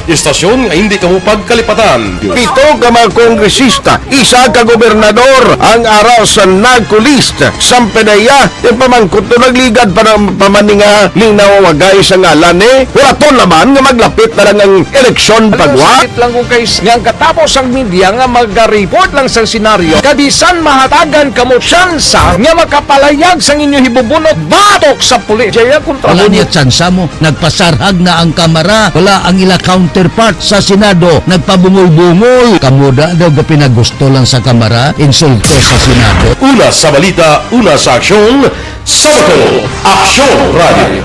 Istasyon nga hindi kamo pagkalipatan. Pito ka mga kongresista, isa ka gobernador ang ara sa NAGCO list. Sampedeya, yung pamangkot to nagligad pa ng pamaninga ning nawawagay sa ngalan ni. Huraton naman nga maglapit na lang ang eleksyon pagwa. Sakit lang kung kay nga ang katapos ang media nga mag-report lang sa senaryo. Kabisan mahatagan kamo tsansa nga makapalayag sang inyo hibubunot batok sa pulis. Jaya kontra Wala mo niya tsansa mo. Nagpasarhag na ang kamara. Wala ang ila counterpart sa Senado. Nagpabungol-bungol. Kamo da daw ga pinagusto lang sa kamara. Insulto sa Senado. Una sa balita, una sa aksyon, sa Bacolod, Aksyon Radio.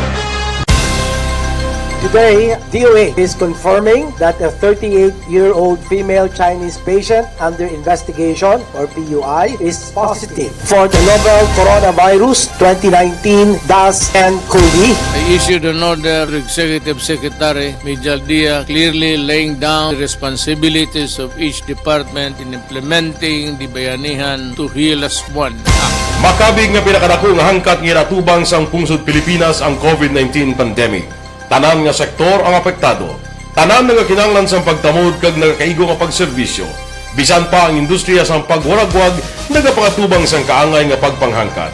Today, D O A is confirming that a thirty-eight-year-old female Chinese patient under investigation, or P U I, is positive for the novel coronavirus twenty nineteen dash N COVID. I issued an order to Executive Secretary Mijal Dia, clearly laying down the responsibilities of each department in implementing the Bayanihan to Heal As One Act. Makabig nga pinakadako nga hangkat nga ginatubang sang pungsod Pilipinas ang COVID nineteen pandemic. Tanan nga sektor ang apektado. Tanan nagakinahanglan sang pagtamod kag nagakaigo nga pagserbisyo. Bisan pa ang industriya sang pagwaragwag nagapangatubang sang kaangay nga pagpanghangkat.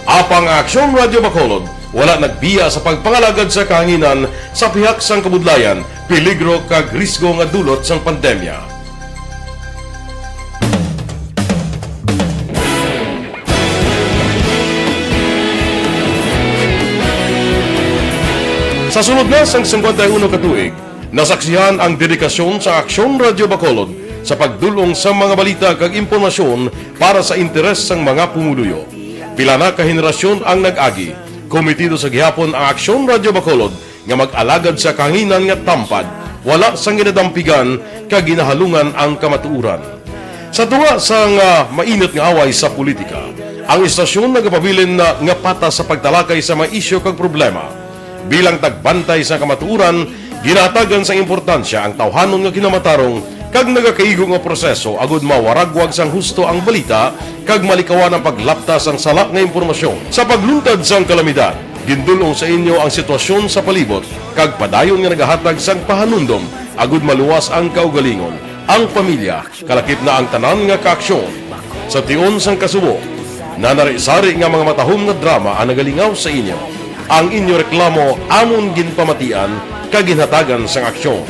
Apang ang Aksyon Radio Bacolod wala nagbiya sa pagpangalagad sa kahanginan sa pihak sang kabudlayan, peligro kag risgo nga dulot sang pandemya. Sa sulod na sang singkwenta y uno ka tuig, nasaksihan ang dedikasyon sa Aksyon Radio Bacolod sa pagdul-ong sa mga balita kag impormasyon para sa interes sang mga pumuluyo. Pila na ka henerasyon ang nag-agi. Komitido sa gihapon ang Aksyon Radio Bacolod nga mag-alagad sa kahanginan nga tampad, Wala sang ginadampigan kag ginahalungan ang kamatuoran. Sa tunga sang, ah, mainit nga away sa politika, ang istasyon nagapabilin na nga patas sa pagtalakay sa mga isyu kag problema. Bilang tagbantay sa kamatuoran, ginahatagan sang importansya ang tawhanon nga kinamatarong kag nagakaigo nga proseso agud mawaragwag sang husto ang balita kag malikawan ang paglapta sang sala nga impormasyon. Sa pagluntad sang kalamidad, gindul-ong sa inyo ang sitwasyon sa palibot kag padayon nga nagahatag sang pahanumdom agud maluwas ang kaugalingon, ang pamilya, kalakip na ang tanan nga kaaksyon. Sa tion sang kasubo, nanari-sari nga mga matahom nga drama ang nagalingaw sa inyo. Ang inyo reklamo amon ginpamatian kag ginhatagan sang aksyon.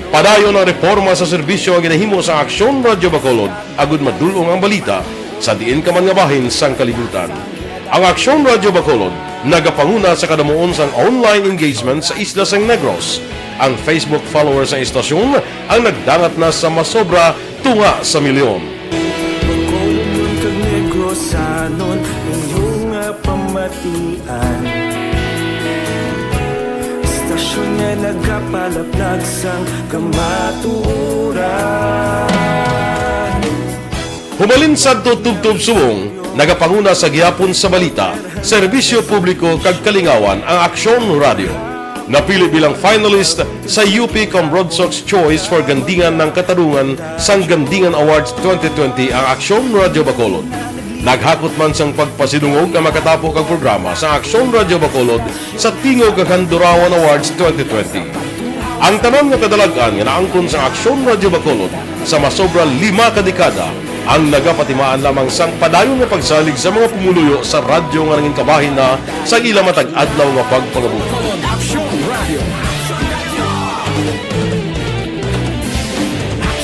Padayon ang reporma sa serbisyo nga ginahimo sang Aksyon Radyo Bacolod agud madul-ong ang balita sa diin ka man nga bahin sang kalibutan. Ang Aksyon Radyo Bacolod nagapanguna sa kadamuon sang online engagement sa isla sang Negros. Ang Facebook followers sang istasyon ang nagdangat na sa masobra tunga sa milyon. Bacolod kag Negrosanon, inyo nga pamatian. Istasyon nga nagapalaplag sang kamatuoran. Humalin sadto tubtob subong, nagapanguna sa gihapon sa balita, serbisyo publiko kag kalingawan ang Aksyon Radio. Napili bilang finalist sa U P Comrodsox Choice for Gandingan ng Katarungan sang Gandingan Awards twenty twenty ang Aksyon Radio Bacolod. Naghakot man sang pagpasidungog ang makatapo kag programa sa Aksyon Radio Bacolod sa Tingog kag Handurawan Awards twenty twenty. Ang tanan nga kadalag-an nga naangkon sa Aksyon Radio Bacolod sa masobra lima ka dekada ang nagapatimaan lamang sang padayon nga pagsalig sa mga pumuluyo sa radyo nga nangin kabahin na sa ila matag adlaw nga pagpangabuhi. Aksyon Radio.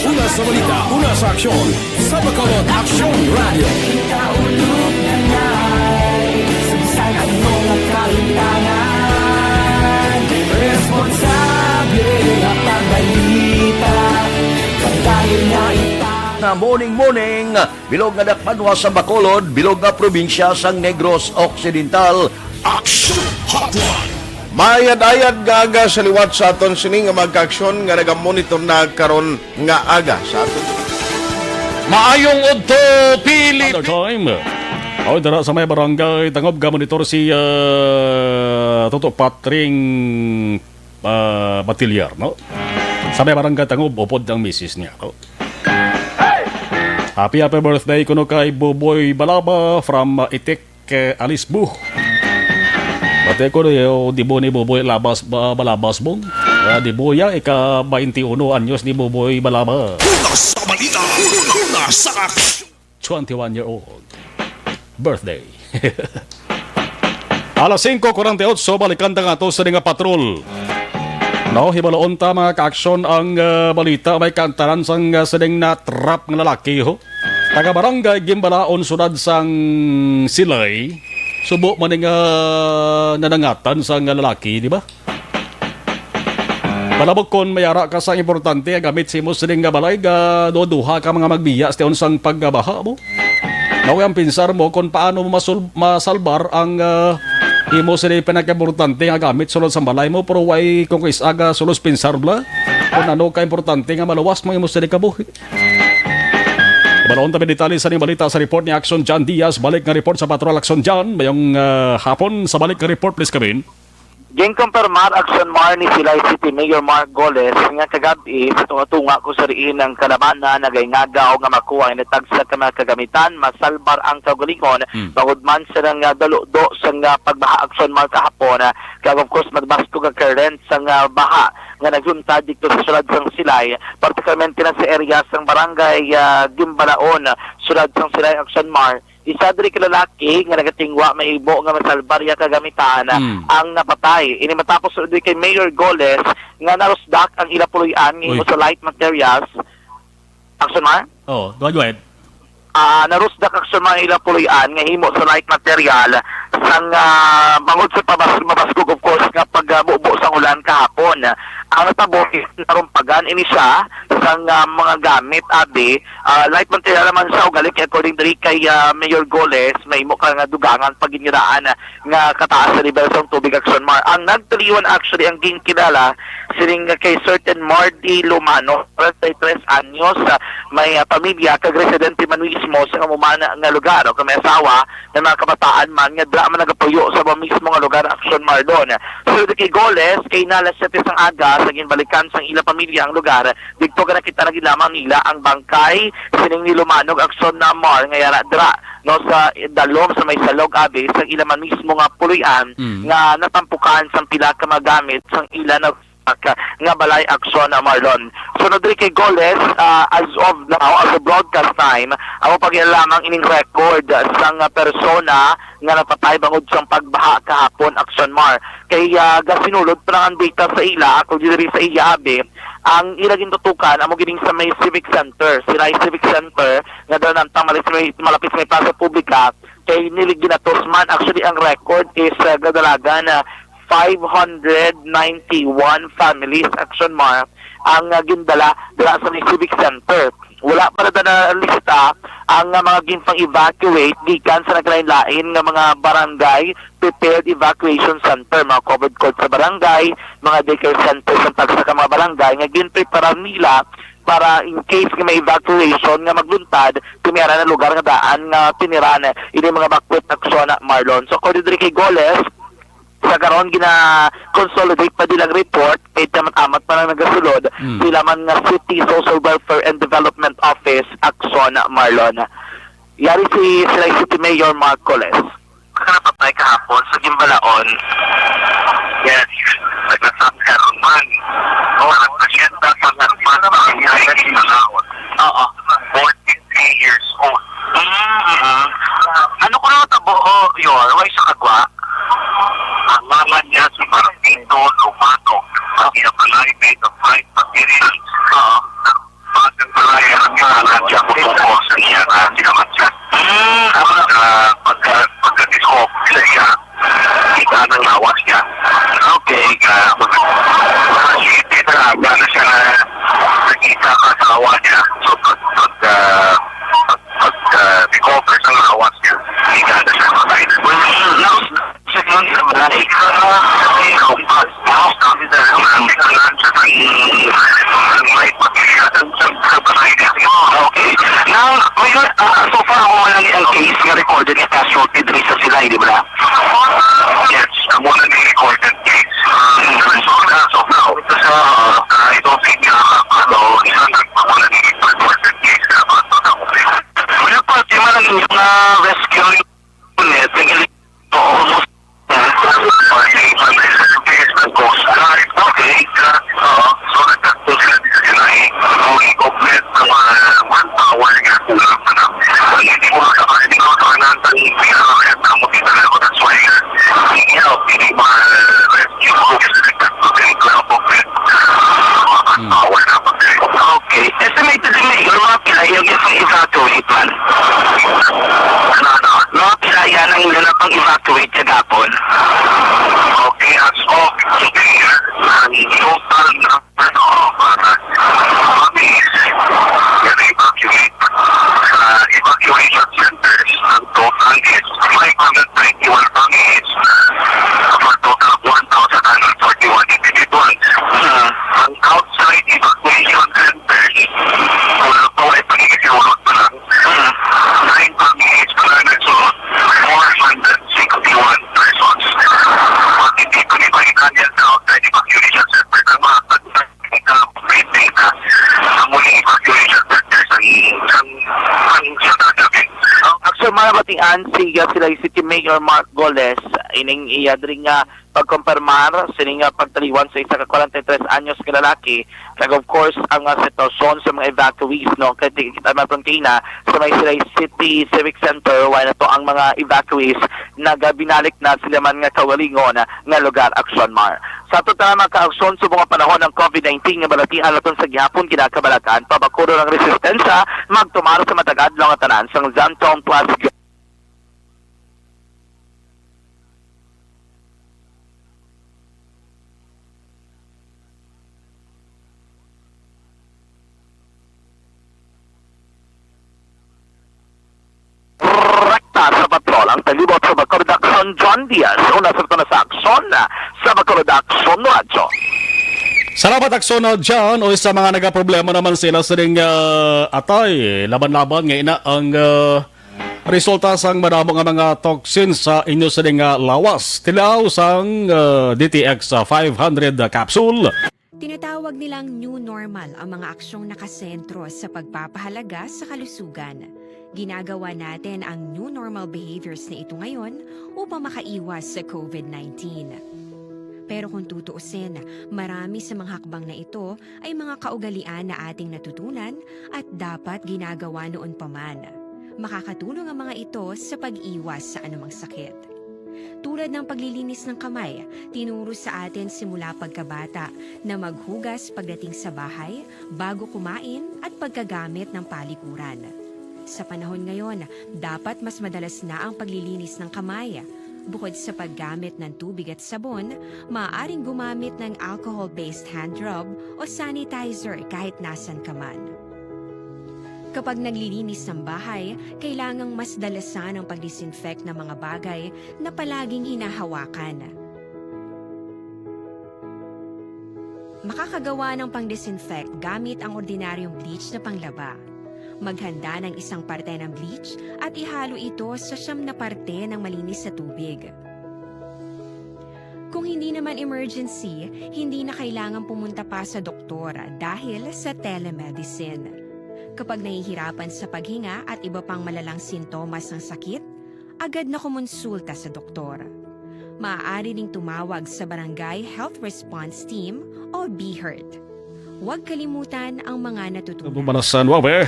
Una sa balita, una sa aksyon, sa Bacolod Aksyon Radio. Kita ulog na ngay, sa bisan ano nga kalimtangan, responsable nga pagbalita, pagdayon nga ita. Nga morning, morning. Bilog nga dakbanwa sa Bacolod, bilog nga probinsya sang Negros Occidental. Action Hotline. Maayad-ayad nga aga sa liwat sa aton sini nga mga kaaksyon nga nagamonitor na karon nga aga sa aton. Maayong udto, Pilipinas. Another time. Oy, dara sa may barangay Tangob, ga-monitor si, ah, Toto Patring, ah, Batilyar, no? Sa may barangay Tangob, upod ang misis niya, no? Happy, happy birthday kuno kay Buboy Balaba from, uh, Itik, uh, Alisbu. Pati ko, uh, di mo ni Buboy Labas, ba, Balabas, Bong? Uh, di mo ya, ika twenty-one anyos ni Buboy Balaba. Una sa balita, una sa aksyon. Twenty-one year old. Birthday. Alas singko kuwarenta y otso, balikan ta nga ato sa nga patrol. No, hibaluon ta, mga kaaksyon, ang, ah, balita. May kaantaran sang, ah, sining na-trap nga lalaki, ho. Taga Barangay Gimbalaon, siyudad sang Silay. Subo man nga nanangatan sang lalaki, di ba? Palabok kon may ara ka sa importante nga gamit sa imo sining nga balay, ga duha-duha ka mga magbiya sa tion sang pagbaha mo. Mao ang pinsar mo kon paano mo masul-, masalbar ang, ah, imo sini pinakaimportante nga gamit sulod sa balay mo, pero way kung is aga sulos pinsar bla kung ano ka importante nga maluwas mo imo sini kabuhi. Balon tabi detalye sa ning balita sa report ni Action John Diaz. Balik nga report sa Patrol Action John. Mayong, ah, hapon sa balik nga report, please come in. Ginkumpirmar, Action Mar, ni Silay City Mayor Mark Goles nga kagab-i sa tunga-tunga ko sa diin ang kalabanan nagaingagaw nga makuha ang natagsa ka mga kagamitan, masalbar ang kaugalingon, Hmm. bangod man sa nang, ah, daludo sa nga pagbaha, Action Mar, kahapon. Ah, kag of course, magbaskog ang current sa nga baha nga naghuntad dito sa siyudad sang Silay, particularmente na sa area sang barangay, ah, Gimbalaon, siyudad sang Silay, Action Mar. Isa diri ka lalaki nga nagatingwa maibo nga masalbar iya kagamitan Mm. ang napatay. Ini matapos diri kay Mayor Goles nga narusdak ang ila puloy-an nga Uy. himo sa light materials. Action Mar? Oh, go ahead, go ahead. Ah, narusdak, Action Mar, ang ila puloy-an nga himo sa light material sang, ah, bangod sa pabas-, mabaskog, of course, nga pagbubo sang ulan kahapon. Ang natabo is narumpagan ini siya sang, ah, mga gamit, abi. Ah, light material naman siya, ugaling kay according diri kay, ah, Mayor Goles, may imo ka nga dugangan pagginiraan, ah, nga kataas sa level sang tubig, Action Mar. Ang nagtaliwan actually ang ginkilala sining kay certain Mardy Lumano, forty-three anyos, ah, may, ah, pamilya kag residente man mismo sa kamumana nga lugar o kay may asawa nga mga kabataan man nga dira man nagapuyo sa mismo nga lugar, Action Mar. Sulod kay Goles, kay alas siyete sang aga sa ginbalikan sang ila pamilya ang lugar, didto nga nakita na gid lamang nila ang bangkay sining ni Lumanog, Action Mar, nga yara dira, no, sa dalom sa may salog, abi, sa ila man mismo nga puloy-an Mm. nga natampukan sang pila ka mga gamit sang ila na nga balay, Action Mar. Sulod diri kay Goles, ah, as of now, as of broadcast time, amo pa gid lamang ining record sang, ah, persona nga napatay bangod sang pagbaha kahapon, Action Mar. Kay, ah, gasinulod pa lang ang data sa ila, ako diri sa iya, abi, ang ila gintutukan amo gining sa may Civic Center, Silay Civic Center, nga doon ang malapit sa may, malapit sa may Plaza Publica, kay nili ginatos man actually ang record is, ah, gadalagan na five hundred ninety-one families, Action Mar, ang, ah, gindala dira sa may Civic Center. Wala pa na nalista ang, ah, mga ginpang-evacuate gikan sa nagkalain-lain nga mga barangay prepared evacuation center, mga covered court sa barangay, mga daycare center sa tagsa ka mga barangay nga ginpreparar nila para in case nga may evacuation nga magluntad, kami ara na lugar nga daan nga tiniran ini mga bakwit, Action Mar. So, according diri kay Goles, sa karon gina-consolidate pa nilang report kay amat-amat pa lang nagasulod Mm. sila man nga City Social Welfare and Development Office, Action Mar. Yari si Silay City Mayor Mark Goles. Ka napatay kahapon sa Gimbalaon. Yes. Nagkasakyan man. Oh, nagpasyenta sa nagpas sa Gimbalaon. Oo. Forty-three years old. Mm-hmm. Ano ko na tabo, oh, yun, why sa kagwa? Ang mama niya si Martino Lumano. Ang iya balay may the fight pag-irin. Oo. Bakit pala yan ang pangalan siya kung tungkol sa niya na sinamat siya? Mm, tama. Ah, pagka, pagka-discover sa iya, kita ng lawas niya. Okay. Ah, pag-, kita na, wala na siya na nakita ang asawa niya. So, pag, pag, ah, pag, pag, ah, recover sa lawas niya, kita na siya patay. Well, now, sa kung sa balay. Okay. Now, Mayor, ah, so far, amo lang ang case nga recorded nga casualty diri sa Silay, di ba? Yes, amo lang ang recorded case. As of now, sa, ah, I don't think, ah, ano, isa lang, amo lang ang recorded case na, ah, Mayor, pati man ang inyong, ah, rescue unit, nag-, Oo. Okay. Oo. So, nagkakto sila dito sila eh. Ang equipment ng mga manpower nga kulang na. Ang hindi ko sa hindi ko sa kanan, ang hindi ko sa kanan, ang hindi ko sa kanan, that's why, you know, hindi mga rescue groups, nagkakto sila, mga manpower na pag-, Okay. Estimated din, Mayor, mga pila yung, yung evacuate man? Mga pila yan ang nila pang evacuate kagapon? Okay, as of today, ang total number of, uh, families na evacuate sa evacuation centers, ang total is five hundred twenty-one families for total of one thousand nine hundred forty-one individuals. Ang outside evacuation centers, wala pa, wala pa, nagsisulod pa lang. Nine families pa lang nagsulod. Four hundred sixty-one persons. Pag hindi pa ni Pangitanian sa outside evacuation centers, ang mga pag-, ang mga data sa muli evacuation centers, ang, ang, ang sa kagabi. Ang Action Mar, nabatian si, uh, Silay City Mayor Mark Goles, ining iya diri nga pagkumpirmar sini nga pagtaliwan sa isa ka forty-three anyos nga lalaki, kag of course ang, ah, sitwasyon sa mga evacuees, no, kay ti-, kita naton kaina sa may Silay City Civic Center, wala na to ang mga evacuees, nagabinalik na sila man nga kaugalingon nga lugar, Action Mar. Sa ato tanan mga ka-aksyon, subong ang panahon ng COVID nineteen nga balatian naton sa gihapon, kinakabalakan, pabakuro ng resistensya, magtumar sa matag adlaw nga tanan sang Zantong Plus Ang palibot sa Bacolod Aksyon, John Diaz. Una sa ito na sa Aksyon, sa Bacolod Aksyon Radyo. Salamat, Aksyon, uh, John. O, sa mga nagaproblema naman sila sining, uh, atay, laban-laban nga ina ang, uh, resulta sang madamo nga mga toxins sa inyo sining, uh, lawas. Tilaw sang, uh, D T X, uh, five hundred, uh, capsule. Tinatawag nilang new normal ang mga aksyong nakasentro sa pagpapahalaga sa kalusugan. Ginagawa natin ang new normal behaviors na ito ngayon upang makaiwas sa COVID nineteen. Pero kung tutuusin, marami sa mga hakbang na ito ay mga kaugalian na ating natutunan at dapat ginagawa noon pa man. Makakatulong ang mga ito sa pag-iwas sa anumang sakit. Tulad ng paglilinis ng kamay, tinuro sa atin simula pagkabata na maghugas pagdating sa bahay, bago kumain, at pagkagamit ng palikuran. Sa panahon ngayon, dapat mas madalas na ang paglilinis ng kamay. Bukod sa paggamit ng tubig at sabon, maaaring gumamit ng alcohol-based hand rub o sanitizer kahit nasan ka man. Kapag naglilinis ng bahay, kailangang mas dalasan ang pag-disinfect ng mga bagay na palaging hinahawakan. Makakagawa ng pang-disinfect gamit ang ordinaryong bleach na panglaba. Maghanda ng isang parte ng bleach at ihalo ito sa siyam na parte ng malinis na tubig. Kung hindi naman emergency, hindi na kailangan pumunta pa sa doktor dahil sa telemedicine. Kapag nahihirapan sa paghinga at iba pang malalang sintomas ng sakit, agad na kumonsulta sa doktor. Maaari ring tumawag sa Barangay Health Response Team o BHERT. Huwag kalimutan ang mga natutunan. Bumanasan, Wawe.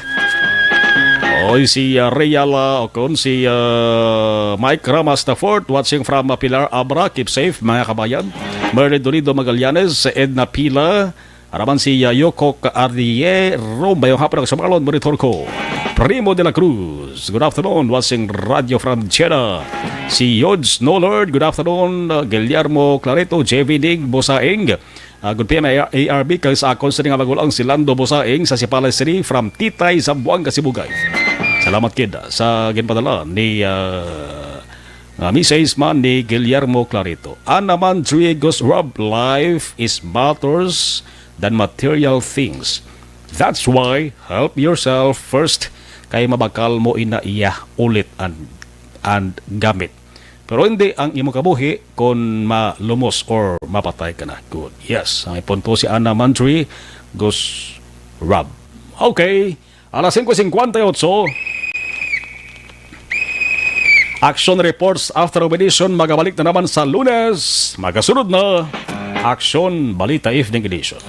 Oy, si, uh, Real, uh, o kon si, uh, Mike Rama Stafort, watching from, uh, Pilar Abra. Keep safe, mga kabayan. Merly Dolido Magallanes, Edna Pila, araman si, uh, Yoko Arriero. Mayong hapon, sa Marlon, monitor ko. Primo de la Cruz, good afternoon, watching Radio Frontera. Si Yods Nolord, good afternoon. Uh, Guillermo Clarito, J V Dig, Bosaing. Ah, good P M A R B, kag sa akon sini nga magulang si Lando Bosaing sa Sipalay City, from Titay, Zamboanga, Sibugay. Salamat gid sa ginpadala ni, ah, nga message man ni Guillermo Clarito. Ana man, Triegos Rob, life is matters than material things. That's why help yourself first, kay mabakal mo ina iya ulit and, and gamit. Pero hindi ang imo kabuhi kon malumos or mapatay ka na. Good. Yes, ang punto si Ana Mantri, Gus Rob. Okay, alas singko singkwenta y otso. Action Reports After Operation magabalik na naman sa Lunes. Magasunod na Action Balita Evening Edition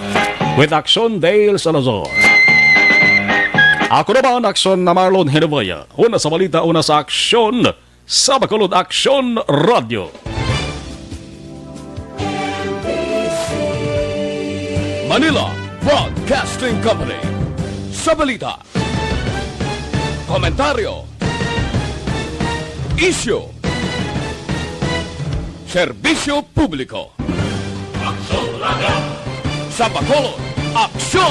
with Action Dale Salazar. Ako naman, Action na Marlon Henevaya. Una sa balita, una sa aksyon. Sa Bacolod Aksyon Radyo. Manila Broadcasting Company. Sa balita, komentaryo, isyu, serbisyo publiko. Aksyon Radyo. Sa Bacolod, Aksyon